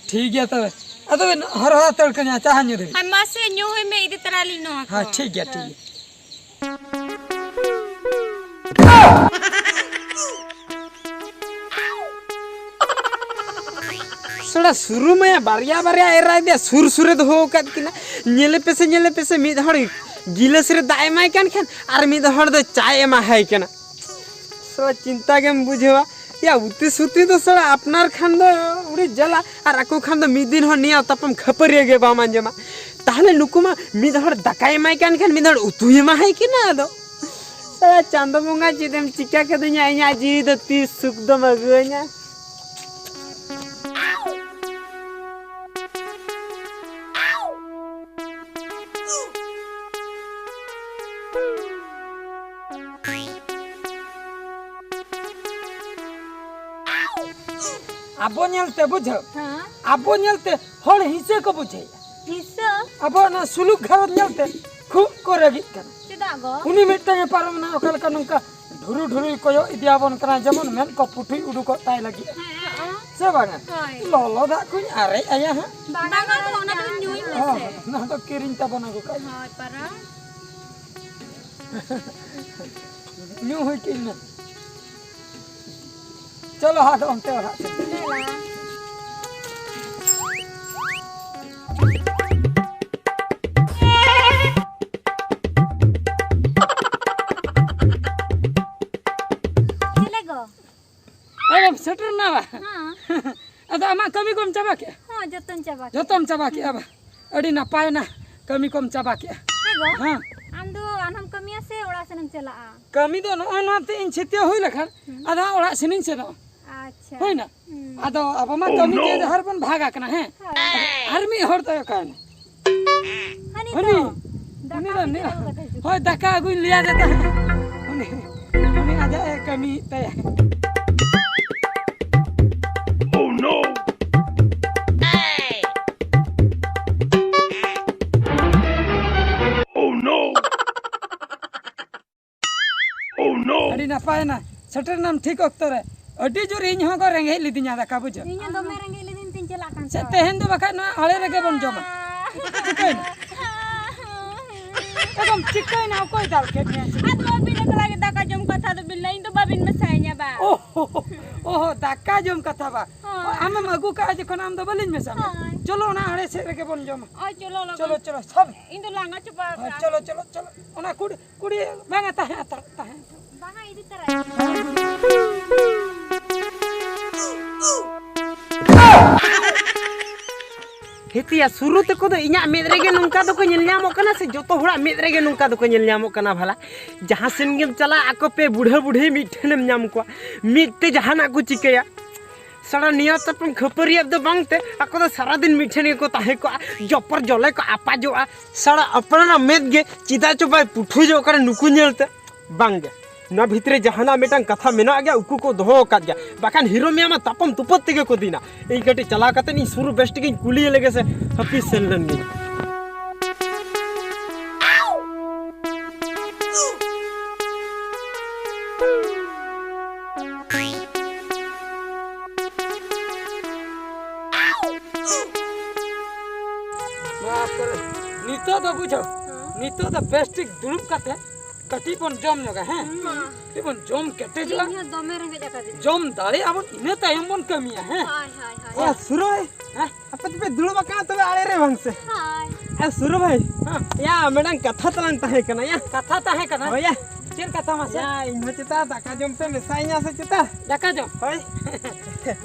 ᱴᱷᱤᱠ ᱜᱮᱭᱟ ᱛᱚᱵᱮ᱾ ᱟᱫᱚ ᱵᱤᱱ ᱦᱚᱨᱦᱚ ᱦᱟᱛᱟᱲ ᱠᱟᱹᱧᱟ, ᱪᱟ ᱦᱟᱸᱜ ᱧᱩ ᱫᱮᱵᱤᱱ᱾ ᱦᱮᱸ, ᱢᱟᱥᱮ ᱧᱩ ᱦᱩᱭ ᱢᱮ, ᱤᱫᱤ ᱛᱚᱨᱟ ᱞᱤᱧ ᱱᱚᱣᱟ ᱠᱚ᱾ ᱦᱮᱸ, ᱴᱷᱤᱠ ᱜᱮᱭᱟ, ᱴᱷᱤᱠ ᱜᱮᱭᱟ᱾ ᱥᱟᱞᱟ ᱥᱩᱨᱩ ᱢᱟᱭᱟ ᱵᱟᱨᱭᱟ ᱵᱟᱨᱭᱟ ᱮᱨᱟᱭ ᱫᱮ ᱥᱩᱨ ᱥᱩᱨᱮ ᱫᱚᱦᱚ ᱟᱠᱟᱫ ᱠᱤᱱᱟ᱾ ᱧᱮᱞᱮ ᱯᱮᱥᱮ, ᱧᱮᱞᱮ ᱯᱮᱥᱮ, ᱢᱤᱫ ᱦᱚᱲ ᱜᱤᱞᱟᱹᱥ ᱨᱮ ᱫᱟᱜ ᱮᱢᱟᱭ ᱠᱟᱱ ᱠᱷᱟᱱ ᱟᱨ ᱢᱤᱫ ᱦᱚᱲ ᱫᱚ ᱪᱟᱭ ᱮᱢᱟᱦᱟᱭ ᱠᱟᱱᱟ᱾ ᱥᱟᱞᱟ ᱪᱤᱱᱛᱟ ᱜᱮᱢ ᱵᱩᱡᱷᱟᱹᱣᱟ᱾ ᱭᱟ, ᱩᱛᱤ ᱥᱩᱛᱤ ᱫᱚ ᱥᱟᱞᱟ ᱟᱯᱱᱟᱨ ᱠᱷᱟᱱ ᱫᱚ ᱩᱲᱤ ᱡᱟᱞᱟ, ᱟᱨ ᱟᱠᱚ ᱠᱷᱟᱱ ᱫᱚ ᱢᱤᱫ ᱫᱤᱱ ᱦᱚᱸ ᱱᱮᱭᱟᱣ ᱛᱟᱯᱟᱢ ᱠᱷᱟᱹᱯᱟᱹᱨᱤᱭᱟᱹ ᱜᱮ ᱵᱟᱢ ᱟᱸᱡᱚᱢᱟ᱾ ᱛᱟᱦᱞᱮ ᱱᱩᱠᱩ ᱢᱟ ᱢᱤᱫ ᱦᱚᱲ ᱫᱟᱠᱟᱭ ᱮᱢᱟᱭ ᱠᱟᱱ ᱠᱷᱟᱱ ᱢᱤᱫ ᱦᱚᱲ ᱩᱛᱩᱭ ᱮᱢᱟᱭ ᱠᱟᱱᱟ᱾ ᱟᱫᱚ ᱥᱟᱞᱟ ᱪᱟᱸᱫᱚ ᱵᱚᱸᱜᱟ, ᱪᱮᱫ ᱮᱢ ᱪᱤᱠᱟ ᱠᱟᱹᱫᱤᱧᱟ? ᱤᱧᱟᱹᱜ ᱡᱤᱣᱤ ᱫᱚ ᱛᱤᱥ ᱥᱩᱠ ᱫᱚᱢ ᱟᱹᱜᱩᱣᱟᱹᱧᱟ? ᱟᱵᱚ ᱧᱮᱞᱛᱮ, ᱵᱩᱡᱷᱟᱹᱣ? ᱦᱮᱸ᱾ ᱟᱵᱚ ᱧᱮᱞᱛᱮ ᱦᱚᱲ ᱦᱤᱸᱥᱟᱹ ᱠᱚ ᱵᱩᱡᱷᱟᱹᱣᱮᱫᱼᱟ᱾ ᱦᱤᱸᱥᱟᱹ? ᱟᱵᱚᱣᱟᱜ ᱱᱚᱣᱟ ᱥᱩᱞᱩᱠ ᱜᱷᱟᱨᱚᱸᱡᱽ ᱧᱮᱞᱛᱮ ᱠᱷᱩᱵ ᱠᱚ ᱨᱟᱹᱜᱤᱜ ᱠᱟᱱᱟ᱾ ᱪᱮᱫᱟᱜ ᱜᱚ? ᱩᱱᱤ ᱢᱤᱫᱴᱟᱝ ᱮ ᱯᱟᱨᱚᱢ ᱮᱱᱟ, ᱚᱠᱟ ᱞᱮᱠᱟ ᱱᱚᱝᱠᱟ ᱰᱷᱩᱨᱩ ᱰᱷᱩᱨᱩᱭ ᱠᱚᱭᱚᱜ ᱤᱫᱤᱭᱟᱵᱚᱱ ᱠᱟᱱᱟ, ᱡᱮᱢᱚᱱ ᱢᱮᱫ ᱠᱚ ᱯᱩᱴᱷᱩᱡ ᱩᱰᱩᱠᱚᱜ ᱛᱟᱭ ᱞᱟᱹᱜᱤᱫ᱾ ᱦᱮᱸ᱾ ᱥᱮ ᱵᱟᱝᱟ? ᱦᱳᱭ᱾ ᱞᱚᱞᱚ ᱫᱟᱜ ᱠᱚᱧ ᱟᱨᱮᱡ ᱟᱭᱟ ᱦᱟᱸᱜ᱾ ᱵᱟᱝᱟ ᱜᱚ, ᱚᱱᱟ ᱫᱚ ᱧᱩᱭ ᱢᱮᱥᱮ᱾ ᱦᱚᱸ, ᱚᱱᱟ ᱫᱚ ᱠᱤᱨᱤᱧ ᱛᱟᱵᱚᱱ ᱟᱹᱜᱩ ᱠᱟᱜ ᱢᱮ᱾ ᱦᱳᱭ, ᱯᱟᱨᱟ᱾ ᱧᱩ ᱦᱩᱭ ᱠᱤᱧ ᱢᱮ᱾ ᱪᱚᱞᱚ ᱟᱫᱚ ᱚᱱᱛᱮ ᱚᱲᱟᱜ ᱥᱮᱫ᱾ ᱪᱮᱞᱮ ᱜᱚ? ᱮᱢ ᱥᱮᱴᱮᱨ ᱮᱱᱟ ᱵᱟ? ᱦᱮᱸ᱾ ᱟᱫᱚ ᱟᱢᱟᱜ ᱠᱟᱹᱢᱤ ᱠᱚᱢ ᱪᱟᱵᱟ ᱠᱮᱜᱼᱟ? ᱦᱚᱸ, ᱡᱚᱛᱚᱧ ᱪᱟᱵᱟ ᱠᱮᱜᱼᱟ᱾ ᱡᱚᱛᱚᱢ ᱪᱟᱵᱟ ᱠᱮᱜᱼᱟ ᱵᱟ? ᱟᱹᱰᱤ ᱱᱟᱯᱟᱭ ᱮᱱᱟ, ᱠᱟᱹᱢᱤ ᱠᱚᱢ ᱪᱟᱵᱟ ᱠᱮᱜᱼᱟ᱾ ᱦᱮᱸ ᱜᱚ? ᱦᱮᱸ᱾ ᱟᱢ ᱫᱚ ᱟᱨᱦᱚᱸᱢ ᱠᱟᱹᱢᱤᱭᱟ ᱥᱮ ᱚᱲᱟᱜ ᱥᱮᱱᱮᱢ ᱪᱟᱞᱟᱜᱼᱟ? ᱠᱟᱹᱢᱤ ᱫᱚ ᱱᱚᱜᱼᱚᱭ ᱱᱚᱣᱟ ᱛᱮ ᱤᱧ ᱪᱷᱟᱹᱛᱭᱟᱹ ᱦᱩᱭ ᱞᱮᱠᱷᱟᱱ, ᱦᱩᱸ᱾ ᱟᱫᱚ ᱦᱟᱸᱜ ᱚᱲᱟᱜ ᱥᱮᱱᱤᱧ ᱥᱮᱱᱚᱜᱼᱟ᱾ ᱟᱪᱪᱷᱟ᱾ ᱦᱩᱭᱱᱟ? ᱦᱩᱸ᱾ ᱟᱫᱚ ᱟᱵᱚ ᱢᱟ ᱠᱟᱹᱢᱤ ᱡᱮ ᱡᱟᱦᱟᱸ ᱨᱮᱵᱚᱱ ᱵᱷᱟᱜᱽ ᱟᱠᱟᱱᱟ, ᱦᱮᱸ? ᱦᱳᱭ᱾ ᱟᱨ ᱢᱤᱫ ᱦᱚᱲ ᱫᱚᱭ ᱚᱠᱟᱭᱮᱱᱟ? ᱦᱟᱹᱱᱤ ᱦᱟᱹᱱᱤ? ᱫᱚ᱾ ᱩᱱᱤ ᱫᱟᱠᱟ ᱫᱚ ᱟᱹᱜᱩ ᱱᱤ-, ᱠᱟᱛᱮ ᱦᱤᱡᱩᱜ ᱦᱳᱭ, ᱠᱟᱱᱟ᱾ ᱫᱟᱠᱟ ᱟᱹᱜᱩᱧ ᱞᱟᱹᱭᱟᱫᱮ ᱛᱟᱦᱮᱸᱫ᱾ ᱩᱱᱤ, ᱩᱱᱤ ᱟᱡᱟᱜ ᱮ ᱠᱟᱹᱢᱤᱭᱮᱫ ᱛᱟᱭᱟ᱾ Oh no! Oh no! Oh no! ᱟᱹᱰᱤ ᱱᱟᱯᱟᱭᱮᱱᱟ, ᱥᱮᱴᱮᱨᱮᱱᱟᱢ ᱴᱷᱤᱠ ᱚᱠᱛᱚ ᱨᱮ᱾ ᱟᱹᱰᱤ ᱡᱳᱨ ᱤᱧ ᱦᱚᱸ ᱠᱚ ᱨᱮᱸᱜᱮᱡ ᱞᱤᱫᱤᱧᱟ ᱫᱟᱠᱟ, ᱵᱩᱡᱷᱟᱹᱣ᱾ ᱤᱧ ᱦᱚᱸ ᱫᱚᱢᱮ ᱨᱮᱸᱜᱮᱡ ᱞᱤᱫᱤᱧ ᱛᱤᱧ ᱪᱟᱞᱟᱜ ᱠᱟᱱ ᱪᱮᱫ ᱛᱟᱦᱮᱸᱫ᱾ ᱛᱮᱦᱮᱧ ᱫᱚ ᱵᱟᱠᱷᱟᱡ ᱱᱚᱣᱟ ᱟᱲᱮ ᱨᱮᱜᱮ ᱵᱚᱱ ᱡᱚᱢᱟ᱾ ᱪᱤᱠᱟᱹᱭᱮᱱᱟ? ᱮᱠᱫᱚᱢ ᱪᱤᱠᱟᱹᱭᱮᱱᱟ? ᱚᱠᱚᱭ ᱫᱟᱞ ᱠᱮᱫ ᱢᱮᱭᱟ? ᱟᱫᱚ ᱟᱹᱵᱤᱱ ᱮᱠᱞᱟ ᱜᱮ ᱫᱟᱠᱟ ᱡᱚᱢ ᱠᱟᱛᱷᱟ ᱫᱚ ᱵᱤᱱ ᱞᱟᱹᱭ, ᱤᱧ ᱫᱚ ᱵᱟᱵᱤᱱ ᱢᱮᱥᱟᱭᱤᱧᱟ ᱵᱟ᱾ ᱳᱦᱳ, ᱳᱦᱳ, ᱫᱟᱠᱟ ᱡᱚᱢ ᱠᱟᱛᱷᱟ ᱵᱟ᱾ ᱦᱳᱭ᱾ ᱟᱢᱮᱢ ᱟᱹᱜᱩ ᱠᱟᱜᱼᱟ ᱡᱚᱠᱷᱚᱱ, ᱟᱢ ᱫᱚ ᱵᱟᱹᱞᱤᱧ ᱢᱮᱥᱟᱢᱟ᱾ ᱦᱳᱭ᱾ ᱪᱚᱞᱚ, ᱚᱱᱟ ᱟᱲᱮ ᱥᱮᱫ ᱨᱮᱜᱮ ᱵᱚᱱ ᱡᱚᱢᱟ᱾ ᱦᱳᱭ, ᱪᱚᱞᱚ ᱞᱚᱜᱚᱱ᱾ ᱪᱚᱞᱚ, ᱪᱚᱞᱚ, ᱥᱟᱵ᱾ ᱤᱧ ᱫᱚ ᱞᱟᱸᱜᱟ ᱪᱟᱵᱟ ᱦᱳᱭ, ᱟᱠᱟᱱᱟ᱾ ᱪᱚᱞᱚ, ᱪᱚᱞᱚ, ᱪᱚᱞᱚ᱾ ᱚᱱᱟ ᱠᱩᱲᱤ, ᱠᱩᱲᱤ ᱵᱟᱝᱟ, ᱛᱟᱦᱮᱸ ᱦᱟᱛᱟᱲ, ᱛᱟᱦᱮᱸ ᱦᱟᱛᱟᱲ᱾ ᱵᱟᱝᱟ, ᱤᱫᱤ ᱛᱟᱨᱟᱭ᱾ ᱦᱮᱛᱤᱭᱟ, ᱥᱩᱨᱩ ᱛᱟᱠᱚ ᱫᱚ ᱤᱧᱟᱹᱜ ᱢᱮᱫ ᱨᱮᱜᱮ ᱱᱚᱝᱠᱟ ᱫᱚᱠᱚ ᱧᱮᱞ ᱧᱟᱢᱚᱜ ᱠᱟᱱᱟ ᱥᱮ ᱡᱚᱛᱚ ᱦᱚᱲᱟᱜ ᱢᱮᱫ ᱨᱮᱜᱮ ᱱᱚᱝᱠᱟ ᱫᱚᱠᱚ ᱧᱮᱞ ᱧᱟᱢᱚᱜ ᱠᱟᱱᱟ? ᱵᱷᱟᱞᱟ, ᱡᱟᱦᱟᱸ ᱥᱮᱱ ᱜᱮᱢ ᱪᱟᱞᱟᱜ, ᱟᱠᱚ ᱯᱮ ᱵᱩᱰᱷᱟᱹ ᱵᱩᱰᱷᱤ ᱢᱤᱫ ᱴᱷᱮᱱᱮᱢ ᱧᱟᱢ ᱠᱚᱣᱟ, ᱢᱤᱫ ᱛᱮ ᱡᱟᱦᱟᱱᱟᱜ ᱠᱚ ᱪᱤᱠᱟᱹᱭᱟ᱾ ᱥᱟᱲᱟ ᱱᱤᱭᱟᱹ ᱛᱟᱯᱟᱢ ᱠᱷᱟᱹᱯᱟᱹᱨᱤᱭᱟᱹ ᱫᱚ ᱵᱟᱝ ᱛᱮ, ᱟᱠᱚ ᱫᱚ ᱥᱟᱨᱟᱫᱤᱱ ᱢᱤᱫ ᱴᱷᱮᱱ ᱜᱮᱠᱚ ᱛᱟᱦᱮᱸ ᱠᱚᱜᱼᱟ, ᱡᱚᱯᱚᱨ ᱡᱚᱞᱮ ᱠᱚ ᱟᱯᱟᱡᱚᱜᱼᱟ᱾ ᱥᱟᱲᱟ ᱟᱯᱱᱟᱨᱟᱜ ᱢᱮᱫ ᱜᱮ ᱪᱮᱫᱟᱜ ᱪᱚ ᱵᱟᱭ ᱯᱩᱴᱷᱩᱡᱚᱜ ᱠᱟᱱᱟ ᱱᱩᱠᱩ ᱧᱮᱞᱛᱮ᱾ ᱵᱟᱝ ᱜᱮ, ᱱᱚᱣᱟ ᱵᱷᱤᱛᱨᱤ ᱡᱟᱦᱟᱱᱟᱜ ᱢᱤᱫᱴᱟᱝ ᱠᱟᱛᱷᱟ ᱢᱮᱱᱟᱜ ᱜᱮᱭᱟ, ᱩᱠᱩ ᱠᱚ ᱫᱚᱦᱚ ᱟᱠᱟᱫ ᱜᱮᱭᱟ, ᱵᱟᱠᱷᱟᱱ ᱦᱤᱨᱳ ᱢᱤᱭᱟ ᱢᱟ ᱛᱟᱯᱟᱢ ᱛᱩᱯᱩᱫ ᱛᱮᱜᱮ ᱠᱚ ᱫᱤᱱᱟ᱾ ᱤᱧ ᱠᱟᱹᱴᱤᱡ ᱪᱟᱞᱟᱣ ᱠᱟᱛᱮ ᱤᱧ ᱥᱩᱨᱩ ᱵᱮᱥ ᱴᱷᱤᱠ ᱤᱧ ᱠᱩᱞᱤᱭᱮ ᱞᱮᱜᱮ ᱥᱮ, ᱦᱟᱹᱯᱤ ᱥᱮᱱ ᱞᱮᱱ ᱜᱤᱧ᱾ ᱵᱟᱯ ᱨᱮ, ᱱᱤᱛᱚᱜ ᱫᱚ ᱵᱩᱡᱷᱟᱹᱣ, ᱱᱤᱛᱚᱜ ᱫᱚ ᱵᱮᱥ ᱴᱷᱤᱠ ᱫᱩᱲᱩᱵ ᱠᱟᱛᱮ ᱠᱟᱹᱴᱤᱡ ᱵᱚᱱ ᱡᱚᱢ ᱧᱚᱜᱟ, ᱦᱮᱸ? ᱦᱩᱸ᱾ ᱠᱟᱹᱴᱤᱡ ᱵᱚᱱ ᱡᱚᱢ ᱠᱮᱴᱮᱡᱚᱜᱼᱟ᱾ ᱤᱧ ᱦᱚᱸ ᱫᱚᱢᱮ ᱨᱮᱸᱜᱮᱡ ᱟᱠᱟᱫᱤᱧᱟ᱾ ᱡᱚᱢ ᱫᱟᱲᱮᱭᱟᱜᱼᱟ ᱵᱚᱱ, ᱤᱱᱟᱹ ᱛᱟᱭᱚᱢ ᱵᱚᱱ ᱠᱟᱹᱢᱤᱭᱟ, ᱦᱮᱸ? ᱦᱳᱭ, ᱦᱳᱭ, ᱦᱳᱭ᱾ ᱭᱟ, ᱥᱩᱨᱚᱭ᱾ ᱦᱮᱸ? ᱟᱯᱮ ᱫᱚᱯᱮ ᱫᱩᱲᱩᱵ ᱟᱠᱟᱱᱟ ᱛᱚᱵᱮ ᱟᱲᱮ ᱨᱮ ᱵᱟᱝ ᱥᱮ? ᱦᱳᱭ᱾ ᱮ, ᱥᱩᱨᱚ ᱵᱷᱟᱭ᱾ ᱦᱮᱸ᱾ ᱭᱟ, ᱢᱤᱫᱴᱟᱝ ᱠᱟᱛᱷᱟ ᱛᱟᱞᱟᱝ ᱛᱟᱦᱮᱸ ᱠᱟᱱᱟ, ᱭᱟ᱾ ᱠᱟᱛᱷᱟ ᱛᱟᱦᱮᱸ ᱠᱟᱱᱟ? ᱦᱳᱭ, ᱭᱟ᱾ ᱪᱮᱫ ᱠᱟᱛᱷᱟ ᱢᱟᱥᱮ? ᱭᱟ, ᱤᱧ ᱦᱚᱸ ᱪᱮᱛᱟ ᱫᱟᱠᱟ ᱡᱚᱢ ᱯᱮ ᱢᱮᱥᱟᱭᱤᱧᱟ ᱥᱮ ᱪᱮᱛᱟ? ᱫᱟᱠᱟ ᱡᱚᱢ? ᱦᱳᱭ᱾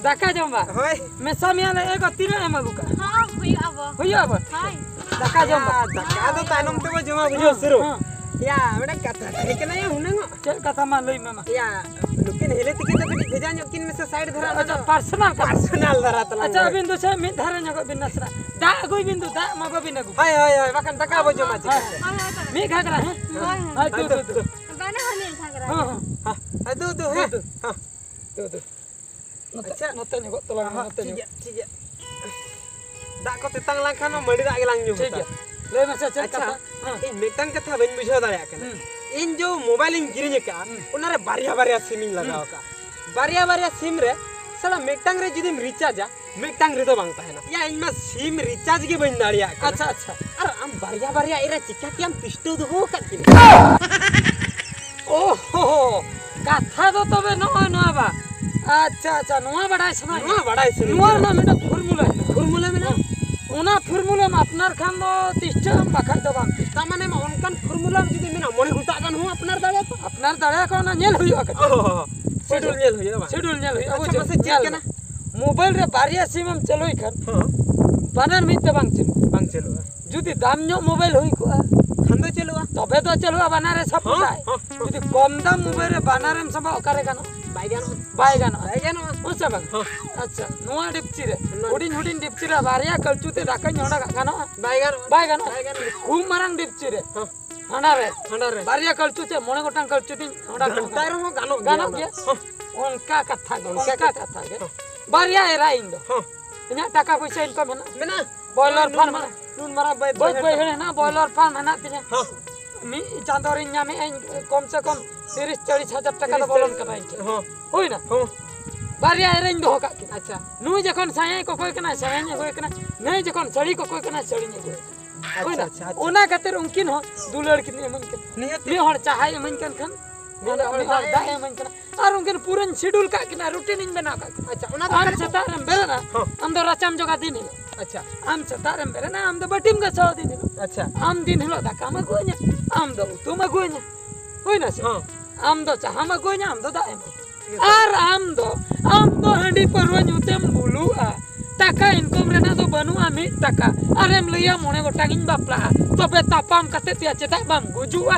ᱫᱟᱠᱟ ᱡᱚᱢ ᱵᱟ? ᱦᱳᱭ᱾ ᱢᱮᱥᱟ ᱢᱮᱭᱟ ᱞᱮ, ᱮ ᱜᱚ, ᱛᱤᱱᱟᱹᱜ ᱮᱢ ᱟᱹᱜᱩ ᱠᱟᱜᱼᱟ? ᱦᱚᱸ, ᱦᱩᱭᱩᱜᱼᱟ ᱵᱚ᱾ ᱦᱩᱭᱩᱜᱼᱟ ᱵᱚ? ᱦᱳᱭ᱾ ᱫᱟᱠᱟ ᱡᱚᱢ ᱵᱟ? ᱭᱟ, ᱫᱟᱠᱟ ᱫᱚ ᱛᱟᱭᱱᱚᱢ ᱛᱮᱵᱚ ᱡᱚᱢᱟ, ᱵᱩᱡᱷᱟᱹᱣ, ᱦᱮᱸ, ᱥᱩᱨᱚ᱾ ᱦᱮᱸ᱾ ᱭᱟ, ᱢᱤᱫᱴᱟᱝ ᱠᱟᱛᱷᱟ ᱛᱟᱦᱮᱸ ᱠᱟᱱᱟ, ᱭᱟ, ᱦᱩᱱᱟᱹᱝ ᱚᱜ᱾ ᱪᱮᱫ ᱠᱟᱛᱷᱟ ᱢᱟ ᱞᱟᱹᱭ ᱢᱮ ᱢᱟ? ᱭᱟ, ᱱᱩᱠᱤᱱ ᱦᱤᱞᱤ ᱛᱤᱠᱤᱱ ᱫᱚ ᱠᱟᱹᱴᱤᱡ ᱵᱷᱮᱡᱟ ᱧᱚᱜ ᱠᱤᱱ ᱢᱮᱥᱮ side ᱫᱷᱟᱨᱟ ᱟᱪᱪᱷᱟ, ᱨᱮ᱾ Personal ᱠᱟᱛᱷᱟ᱾ Personal ᱫᱷᱟᱨᱟ ᱛᱟᱞᱟᱝ ᱟᱪᱪᱷᱟ, ᱢᱮ᱾ ᱟᱹᱵᱤᱱ ᱫᱚ ᱪᱮᱫ ᱢᱤᱫ ᱫᱷᱟᱨᱮ ᱧᱚᱜᱚᱜ ᱵᱤᱱ ᱱᱟᱥᱮᱱᱟᱜ᱾ ᱫᱟᱜ ᱟᱹᱜᱩᱭ ᱵᱤᱱ ᱫᱚ, ᱫᱟᱜ ᱢᱟ ᱵᱟᱹᱵᱤᱱ ᱟᱹᱜᱩ᱾ ᱦᱳᱭ, ᱦᱳᱭ, ᱦᱳᱭ, ᱵᱟᱠᱷᱟᱱ ᱫᱟᱠᱟ ᱵᱚ ᱡᱚᱢᱟ ᱦᱳᱭ, ᱪᱤᱠᱟᱹᱛᱮ? ᱦᱳᱭ, ᱦᱳᱭ, ᱦᱳᱭ᱾ ᱢᱤᱫ ᱜᱷᱟᱜᱽᱨᱟ, ᱦᱮᱸ? ᱦᱳᱭ, ᱦᱳᱭ᱾ ᱦᱳᱭ, ᱫᱩ, ᱦᱳᱭ, ᱫᱩ, ᱫᱩ᱾ ᱫᱩ᱾ ᱵᱟᱱᱟ ᱦᱚᱲ ᱢᱤᱫ ᱜᱷᱟᱜᱽᱨᱟ᱾ ᱦᱮᱸ, ᱦᱮᱸ᱾ ᱦᱮᱸ, ᱫᱩ, ᱫᱩ, ᱦᱮᱸ, ᱦᱮᱸ᱾ ᱫᱩ᱾ ᱦᱮᱸ, ᱫᱩ, ᱫᱩ᱾ ᱱᱚᱛᱮ, ᱟᱪᱪᱷᱟ᱾ ᱱᱚᱛᱮ ᱧᱚᱜᱚᱜ ᱛᱟᱞᱟᱝ ᱢᱮ, ᱦᱚᱸ, ᱱᱚᱛᱮ ᱴᱷᱤᱠ ᱧᱚᱜ᱾ ᱜᱮᱭᱟ, ᱴᱷᱤᱠ ᱜᱮᱭᱟ᱾ ᱫᱟᱜ ᱠᱚ ᱛᱮᱛᱟᱝ ᱞᱮᱱᱠᱷᱟᱱ ᱢᱟ ᱢᱟᱹᱰᱤ ᱫᱟᱜ ᱜᱮᱞᱟᱝ ᱧᱩ ᱴᱷᱤᱠ ᱦᱟᱛᱟᱲᱟ᱾ ᱜᱮᱭᱟ᱾ ᱞᱟᱹᱭ ᱢᱮᱥᱮ, ᱪᱮᱫ ᱟᱪᱪᱷᱟ, ᱠᱟᱛᱷᱟ? ᱦᱮᱸ᱾ ᱤᱧ ᱢᱤᱫᱴᱟᱝ ᱠᱟᱛᱷᱟ ᱵᱟᱹᱧ ᱵᱩᱡᱷᱟᱹᱣ ᱫᱟᱲᱮᱭᱟᱜ ᱠᱟᱱᱟ᱾ ᱦᱩᱸ᱾ ᱤᱧ ᱡᱮ mobile ᱤᱧ ᱠᱤᱨᱤᱧ ᱟᱠᱟᱫᱼᱟ, ᱦᱩᱸ᱾ ᱚᱱᱟᱨᱮ ᱵᱟᱨᱭᱟ ᱵᱟᱨᱭᱟ SIM ᱤᱧ ᱞᱟᱜᱟᱣ ᱦᱩᱸ᱾ ᱟᱠᱟᱫᱼᱟ᱾ ᱵᱟᱨᱭᱟ ᱵᱟᱨᱭᱟ SIM ᱨᱮ ᱥᱟᱞᱟ ᱢᱤᱫᱴᱟᱝ ᱨᱮ ᱡᱩᱫᱤᱢ rechargeᱟ, ᱢᱤᱫᱴᱟᱝ ᱨᱮᱫᱚ ᱵᱟᱝ ᱛᱟᱦᱮᱱᱟ᱾ ᱭᱟ, ᱤᱧ ᱢᱟ SIM recharge ᱜᱮ ᱵᱟᱹᱧ ᱫᱟᱲᱮᱭᱟᱜ ᱠᱟᱱᱟ᱾ ᱟᱪᱪᱷᱟ, ᱟᱪᱪᱷᱟ᱾ ᱟᱨ ᱟᱢ ᱵᱟᱨᱭᱟ ᱵᱟᱨᱭᱟ ᱮᱨᱟ ᱪᱤᱠᱟ ᱠᱮᱭᱟᱢ ᱯᱤᱥᱴᱟᱹᱣ ᱫᱚᱦᱚ ᱟᱠᱟᱫ ᱠᱤᱱᱟ? ᱳ ᱦᱳ ᱦᱳ, ᱠᱟᱛᱷᱟ ᱫᱚ ᱛᱚᱵᱮ ᱱᱚᱜᱼᱚᱭ ᱱᱚᱣᱟ ᱵᱟ᱾ ᱟᱪᱪᱷᱟ, ᱟᱪᱪᱷᱟ, ᱱᱚᱣᱟ ᱵᱟᱰᱟᱭ ᱥᱟᱱᱟᱭᱮᱫ ᱱᱚᱣᱟ ᱢᱮᱭᱟ? ᱵᱟᱰᱟᱭ ᱥᱟᱱᱟᱧ ᱱᱚᱣᱟ ᱠᱟᱱᱟ᱾ ᱨᱮᱱᱟᱜ ᱢᱤᱫᱴᱟᱝ formula ᱦᱮᱱᱟᱜᱼᱟ᱾ Formula ᱢᱮᱱᱟᱜᱼᱟ? ᱦᱮᱸ᱾ ᱚᱱᱟ formulaᱢ ᱟᱯᱱᱟᱨ ᱠᱷᱟᱱ ᱫᱚ ᱛᱤᱥᱴᱟᱹᱜ ᱟᱢ, ᱵᱟᱠᱷᱟᱡ ᱫᱚ ᱵᱟᱢ ᱛᱤᱥᱴᱟᱹᱜᱼᱟ᱾ ᱛᱟᱨ ᱢᱟᱱᱮ ᱢᱟ ᱚᱱᱠᱟᱱ formulaᱢ ᱡᱩᱫᱤ ᱢᱮᱱᱟᱜᱼᱟ, ᱢᱚᱬᱮ ᱜᱷᱚᱱᱴᱟ ᱜᱟᱱ ᱦᱚᱸ ᱟᱯᱱᱟᱨ ᱫᱟᱲᱮᱭᱟᱜᱼᱟ᱾ ᱟᱯᱱᱟᱨ ᱫᱟᱲᱮᱭᱟᱜᱼᱟ, ᱚᱱᱟ ᱧᱮᱞ ᱦᱩᱭᱩᱜᱼᱟ ᱠᱟᱹᱴᱤᱡ᱾ ᱚ, ᱦᱚᱸ, ᱦᱚᱸ, ᱦᱚᱸ᱾ Schedule ᱧᱮᱞ ᱦᱩᱭᱩᱜᱼᱟ, ᱟᱪᱪᱷᱟ, ᱵᱩᱡᱷᱟᱹᱣ? ᱢᱟᱥᱮ ᱪᱮᱫ ᱧᱮᱞ ᱠᱟᱱᱟ? ᱢᱮ᱾ Mobile ᱨᱮ ᱵᱟᱨᱭᱟ SIMᱮᱢ ᱪᱟᱹᱞᱩᱭ ᱠᱷᱟᱱ, ᱦᱚᱸ᱾ ᱵᱟᱱᱟᱨ ᱢᱤᱫ ᱛᱮ ᱵᱟᱝ ᱪᱟᱹᱞᱩᱜᱼᱟ᱾ ᱵᱟᱝ ᱪᱟᱹᱞᱩᱜᱼᱟ᱾ ᱡᱩᱫᱤ ᱫᱟᱢ ᱧᱚᱜ ᱢᱳᱵᱟᱭᱤᱞ ᱦᱩᱭ ᱠᱚᱜᱼᱟ, ᱠᱷᱟᱱ ᱫᱚ ᱪᱟᱹᱞᱩᱜᱼᱟ᱾ ᱛᱚᱵᱮ ᱫᱚ ᱪᱟᱹᱞᱩᱜᱼᱟ, ᱵᱟᱱᱟᱨ ᱨᱮ ᱥᱟᱯᱳᱨᱴᱟᱭ᱾ ᱦᱚᱸ, ᱦᱚᱸ᱾ ᱡᱩᱫᱤ ᱠᱚᱢ ᱫᱟᱢ ᱢᱳᱵᱟᱭᱤᱞ ᱨᱮ ᱵᱟᱱᱟᱨ ᱮᱢ ᱥᱟᱵᱟ, ᱚᱠᱟᱨᱮ ᱜᱟᱱᱚᱜᱼᱟ? ᱵᱟᱭ ᱜᱟᱱᱚᱜᱼᱟ᱾ ᱵᱟᱭ ᱜᱟᱱᱚᱜᱼᱟ᱾ ᱵᱟᱭ ᱜᱟᱱᱚᱜᱼᱟ᱾ ᱦᱮᱸ ᱥᱮ ᱵᱟᱝ? ᱦᱚᱸ᱾ ᱟᱪᱪᱷᱟ, ᱱᱚᱣᱟ ᱰᱤᱯᱪᱤ ᱨᱮ, ᱱᱚᱣᱟ ᱦᱩᱰᱤᱧ ᱦᱩᱰᱤᱧ ᱰᱤᱯᱪᱤ ᱨᱮ ᱵᱟᱨᱭᱟ ᱠᱟᱹᱞᱪᱩ ᱛᱮ ᱫᱟᱠᱟᱧ ᱦᱚᱸᱰᱟ ᱠᱟᱜ ᱜᱟᱱᱚᱜᱼᱟ? ᱵᱟᱭ ᱜᱟᱱᱚᱜᱼᱟ᱾ ᱵᱟᱭ ᱜᱟᱱᱚᱜᱼᱟ᱾ ᱵᱟᱭ ᱜᱟᱱᱚᱜᱼᱟ᱾ ᱠᱷᱩᱵ ᱢᱟᱨᱟᱝ ᱰᱤᱯᱪᱤ ᱨᱮ᱾ ᱦᱚᱸ᱾ ᱦᱟᱸᱰᱟ ᱨᱮ᱾ ᱦᱟᱸᱰᱟ ᱨᱮ᱾ ᱵᱟᱨᱭᱟ ᱠᱟᱹᱞᱪᱩ ᱪᱮ ᱢᱚᱬᱮ ᱜᱚᱴᱟᱝ ᱠᱟᱹᱞᱪᱩ ᱛᱤᱧ ᱦᱟᱸᱰᱟ ᱠᱟᱜ ᱜᱷᱟᱱᱴᱟ ᱜᱟᱱᱚᱜᱼᱟ᱾ ᱨᱮᱦᱚᱸ ᱜᱟᱱᱚᱜ ᱜᱮᱭᱟ ᱜᱟᱱᱚᱜ ᱚᱱᱟ᱾ ᱜᱮᱭᱟ᱾ ᱦᱚᱸ᱾ ᱚᱱᱠᱟ ᱠᱟᱛᱷᱟ ᱜᱮ, ᱚᱱᱠᱟ ᱚᱱᱠᱟ ᱠᱟᱛᱷᱟ᱾ ᱠᱟᱛᱷᱟ ᱜᱮ᱾ ᱦᱚᱸ᱾ ᱵᱟᱨᱭᱟ ᱮᱨᱟ ᱤᱧ ᱫᱚ᱾ ᱦᱚᱸ᱾ ᱤᱧᱟᱹᱜ ᱴᱟᱠᱟ ᱯᱚᱭᱥᱟ ᱤᱱᱠᱟᱢ ᱢᱮᱱᱟᱜᱼᱟ? ᱢᱮᱱᱟᱜᱼᱟ᱾ ᱵᱚᱭᱞᱟᱨ ᱱᱩᱱ ᱯᱷᱟᱨᱢ ᱢᱟᱨᱟᱝ, ᱢᱮᱱᱟᱜᱼᱟ᱾ ᱱᱩᱱ ᱢᱟᱨᱟᱝ ᱵᱟᱹᱫᱽ ᱵᱟᱹᱫᱽ ᱵᱟᱹᱭᱦᱟᱹᱲ᱾ ᱵᱟᱹᱭᱦᱟᱹᱲ ᱦᱮᱱᱟᱜᱼᱟ, ᱵᱚᱭᱞᱟᱨ ᱯᱷᱟᱨᱢ ᱦᱮᱱᱟᱜ ᱛᱤᱧᱟ᱾ ᱦᱚᱸ᱾ ᱢᱤᱫ ᱪᱟᱸᱫᱚ ᱨᱤᱧ ᱧᱟᱢᱮᱫᱼᱟ ᱤᱧ ᱠᱚᱢ ᱥᱮ ᱠᱚᱢ ᱛᱤᱨᱤᱥ ᱪᱟᱞᱤᱥ ᱦᱟᱡᱟᱨ ᱴᱟᱠᱟ ᱫᱚ ᱛᱤᱨᱤᱥ ᱵᱚᱞᱚᱱ ᱪᱟᱞᱤᱥ᱾ ᱠᱟᱱᱟ ᱤᱧ ᱴᱷᱮᱱ᱾ ᱦᱚᱸ᱾ ᱦᱩᱭᱱᱟ? ᱦᱚᱸ᱾ ᱵᱟᱨᱭᱟ ᱮᱨᱟᱧ ᱫᱚᱦᱚ ᱠᱟᱜ ᱠᱤᱱᱟ᱾ ᱟᱪᱪᱷᱟ᱾ ᱱᱩᱭ ᱡᱚᱠᱷᱚᱱ ᱥᱟᱭᱟᱭ ᱠᱚᱠᱚᱭ ᱠᱟᱱᱟ, ᱥᱟᱭᱟᱧ ᱟᱹᱜᱩᱭ ᱠᱟᱱᱟ᱾ ᱱᱩᱭ ᱡᱚᱠᱷᱚᱱ ᱥᱟᱹᱲᱤ ᱠᱚᱠᱚᱭ ᱠᱟᱱᱟ, ᱥᱟᱹᱲᱤᱧ ᱟᱹᱜᱩᱭ ᱠᱟᱱᱟ᱾ ᱟᱪᱪᱷᱟ, ᱦᱩᱭᱱᱟ? ᱟᱪᱪᱷᱟ, ᱟᱪᱪᱷᱟ᱾ ᱚᱱᱟ ᱠᱷᱟᱹᱛᱤᱨ ᱩᱱᱠᱤᱱ ᱦᱚᱸ ᱫᱩᱞᱟᱹᱲ ᱠᱤᱱ ᱤᱢᱟᱹᱧ ᱠᱟᱱᱟ᱾ ᱱᱤᱦᱟᱹᱛ᱾ ᱢᱤᱫ ᱦᱚᱲ ᱪᱟᱦᱟᱭ ᱤᱢᱟᱹᱧ ᱠᱟᱱ ᱠᱷᱟᱱ, ᱢᱤᱫ ᱦᱚᱲ ᱢᱤᱫ ᱦᱚᱲ ᱫᱟᱜ ᱫᱟᱜ ᱮ ᱮᱢᱟᱹᱧ ᱠᱟᱱᱟ᱾ ᱟᱨ ᱩᱱᱠᱤᱱ ᱯᱩᱨᱟᱹᱧ ᱥᱤᱰᱩᱞ ᱠᱟᱜ ᱠᱤᱱᱟ, ᱨᱩᱴᱤᱱ ᱤᱧ ᱵᱮᱱᱟᱣ ᱠᱟᱜ ᱠᱤᱱᱟ᱾ ᱟᱪᱪᱷᱟ, ᱚᱱᱟ ᱫᱚ ᱟᱢ ᱚᱠᱟ ᱨᱮ? ᱥᱮᱛᱟᱜ ᱨᱮᱢ ᱵᱮᱨᱮᱫᱼᱟ, ᱦᱚᱸ᱾ ᱟᱢ ᱫᱚ ᱨᱟᱪᱟᱢ ᱡᱚᱜᱟ ᱫᱤᱱ ᱦᱤᱞᱳᱜ᱾ ᱟᱪᱪᱷᱟ᱾ ᱟᱢ ᱥᱮᱛᱟᱜ ᱨᱮᱢ ᱵᱮᱨᱮᱫᱼᱟ, ᱟᱢ ᱫᱚ ᱵᱟᱹᱴᱤᱢ ᱜᱟᱥᱟᱣᱟ ᱫᱤᱱ ᱦᱤᱞᱳᱜ᱾ ᱟᱪᱪᱷᱟ᱾ ᱟᱢ ᱫᱤᱱ ᱦᱤᱞᱳᱜ ᱫᱟᱠᱟᱢ ᱟᱹᱜᱩᱣᱟᱹᱧᱟ, ᱟᱢ ᱫᱚ ᱩᱛᱩᱢ ᱟᱹᱜᱩᱣᱟᱹᱧᱟ᱾ ᱦᱩᱭᱱᱟ ᱥᱮ? ᱦᱚᱸ᱾ ᱟᱢ ᱫᱚ ᱪᱟᱦᱟᱢ ᱟᱹᱜᱩᱣᱟᱹᱧᱟ, ᱟᱢ ᱫᱚ ᱫᱟᱜ ᱮᱢ ᱟᱹᱜᱩᱣᱟᱹᱧᱟ᱾ ᱤᱭᱟᱹ᱾ ᱟᱨ ᱟᱢ ᱫᱚ, ᱟᱢ ᱫᱚ ᱦᱟᱺᱰᱤ ᱯᱟᱹᱨᱣᱟᱹ ᱧᱩ ᱛᱮᱢ ᱵᱩᱞᱩᱜᱼᱟ᱾ ᱴᱟᱠᱟ ᱤᱱᱠᱚᱢ ᱨᱮᱱᱟᱜ ᱫᱚ ᱵᱟᱹᱱᱩᱜᱼᱟ ᱢᱤᱫ ᱴᱟᱠᱟ᱾ ᱟᱨᱮᱢ ᱞᱟᱹᱭᱟ ᱢᱚᱬᱮ ᱜᱚᱴᱟᱝ ᱤᱧ ᱵᱟᱯᱞᱟᱜᱼᱟ᱾ ᱛᱚᱵᱮ ᱛᱟᱯᱟᱢ ᱠᱟᱛᱮ ᱛᱮᱭᱟ ᱪᱮᱫᱟᱜ ᱵᱟᱢ ᱜᱩᱡᱩᱜᱼᱟ?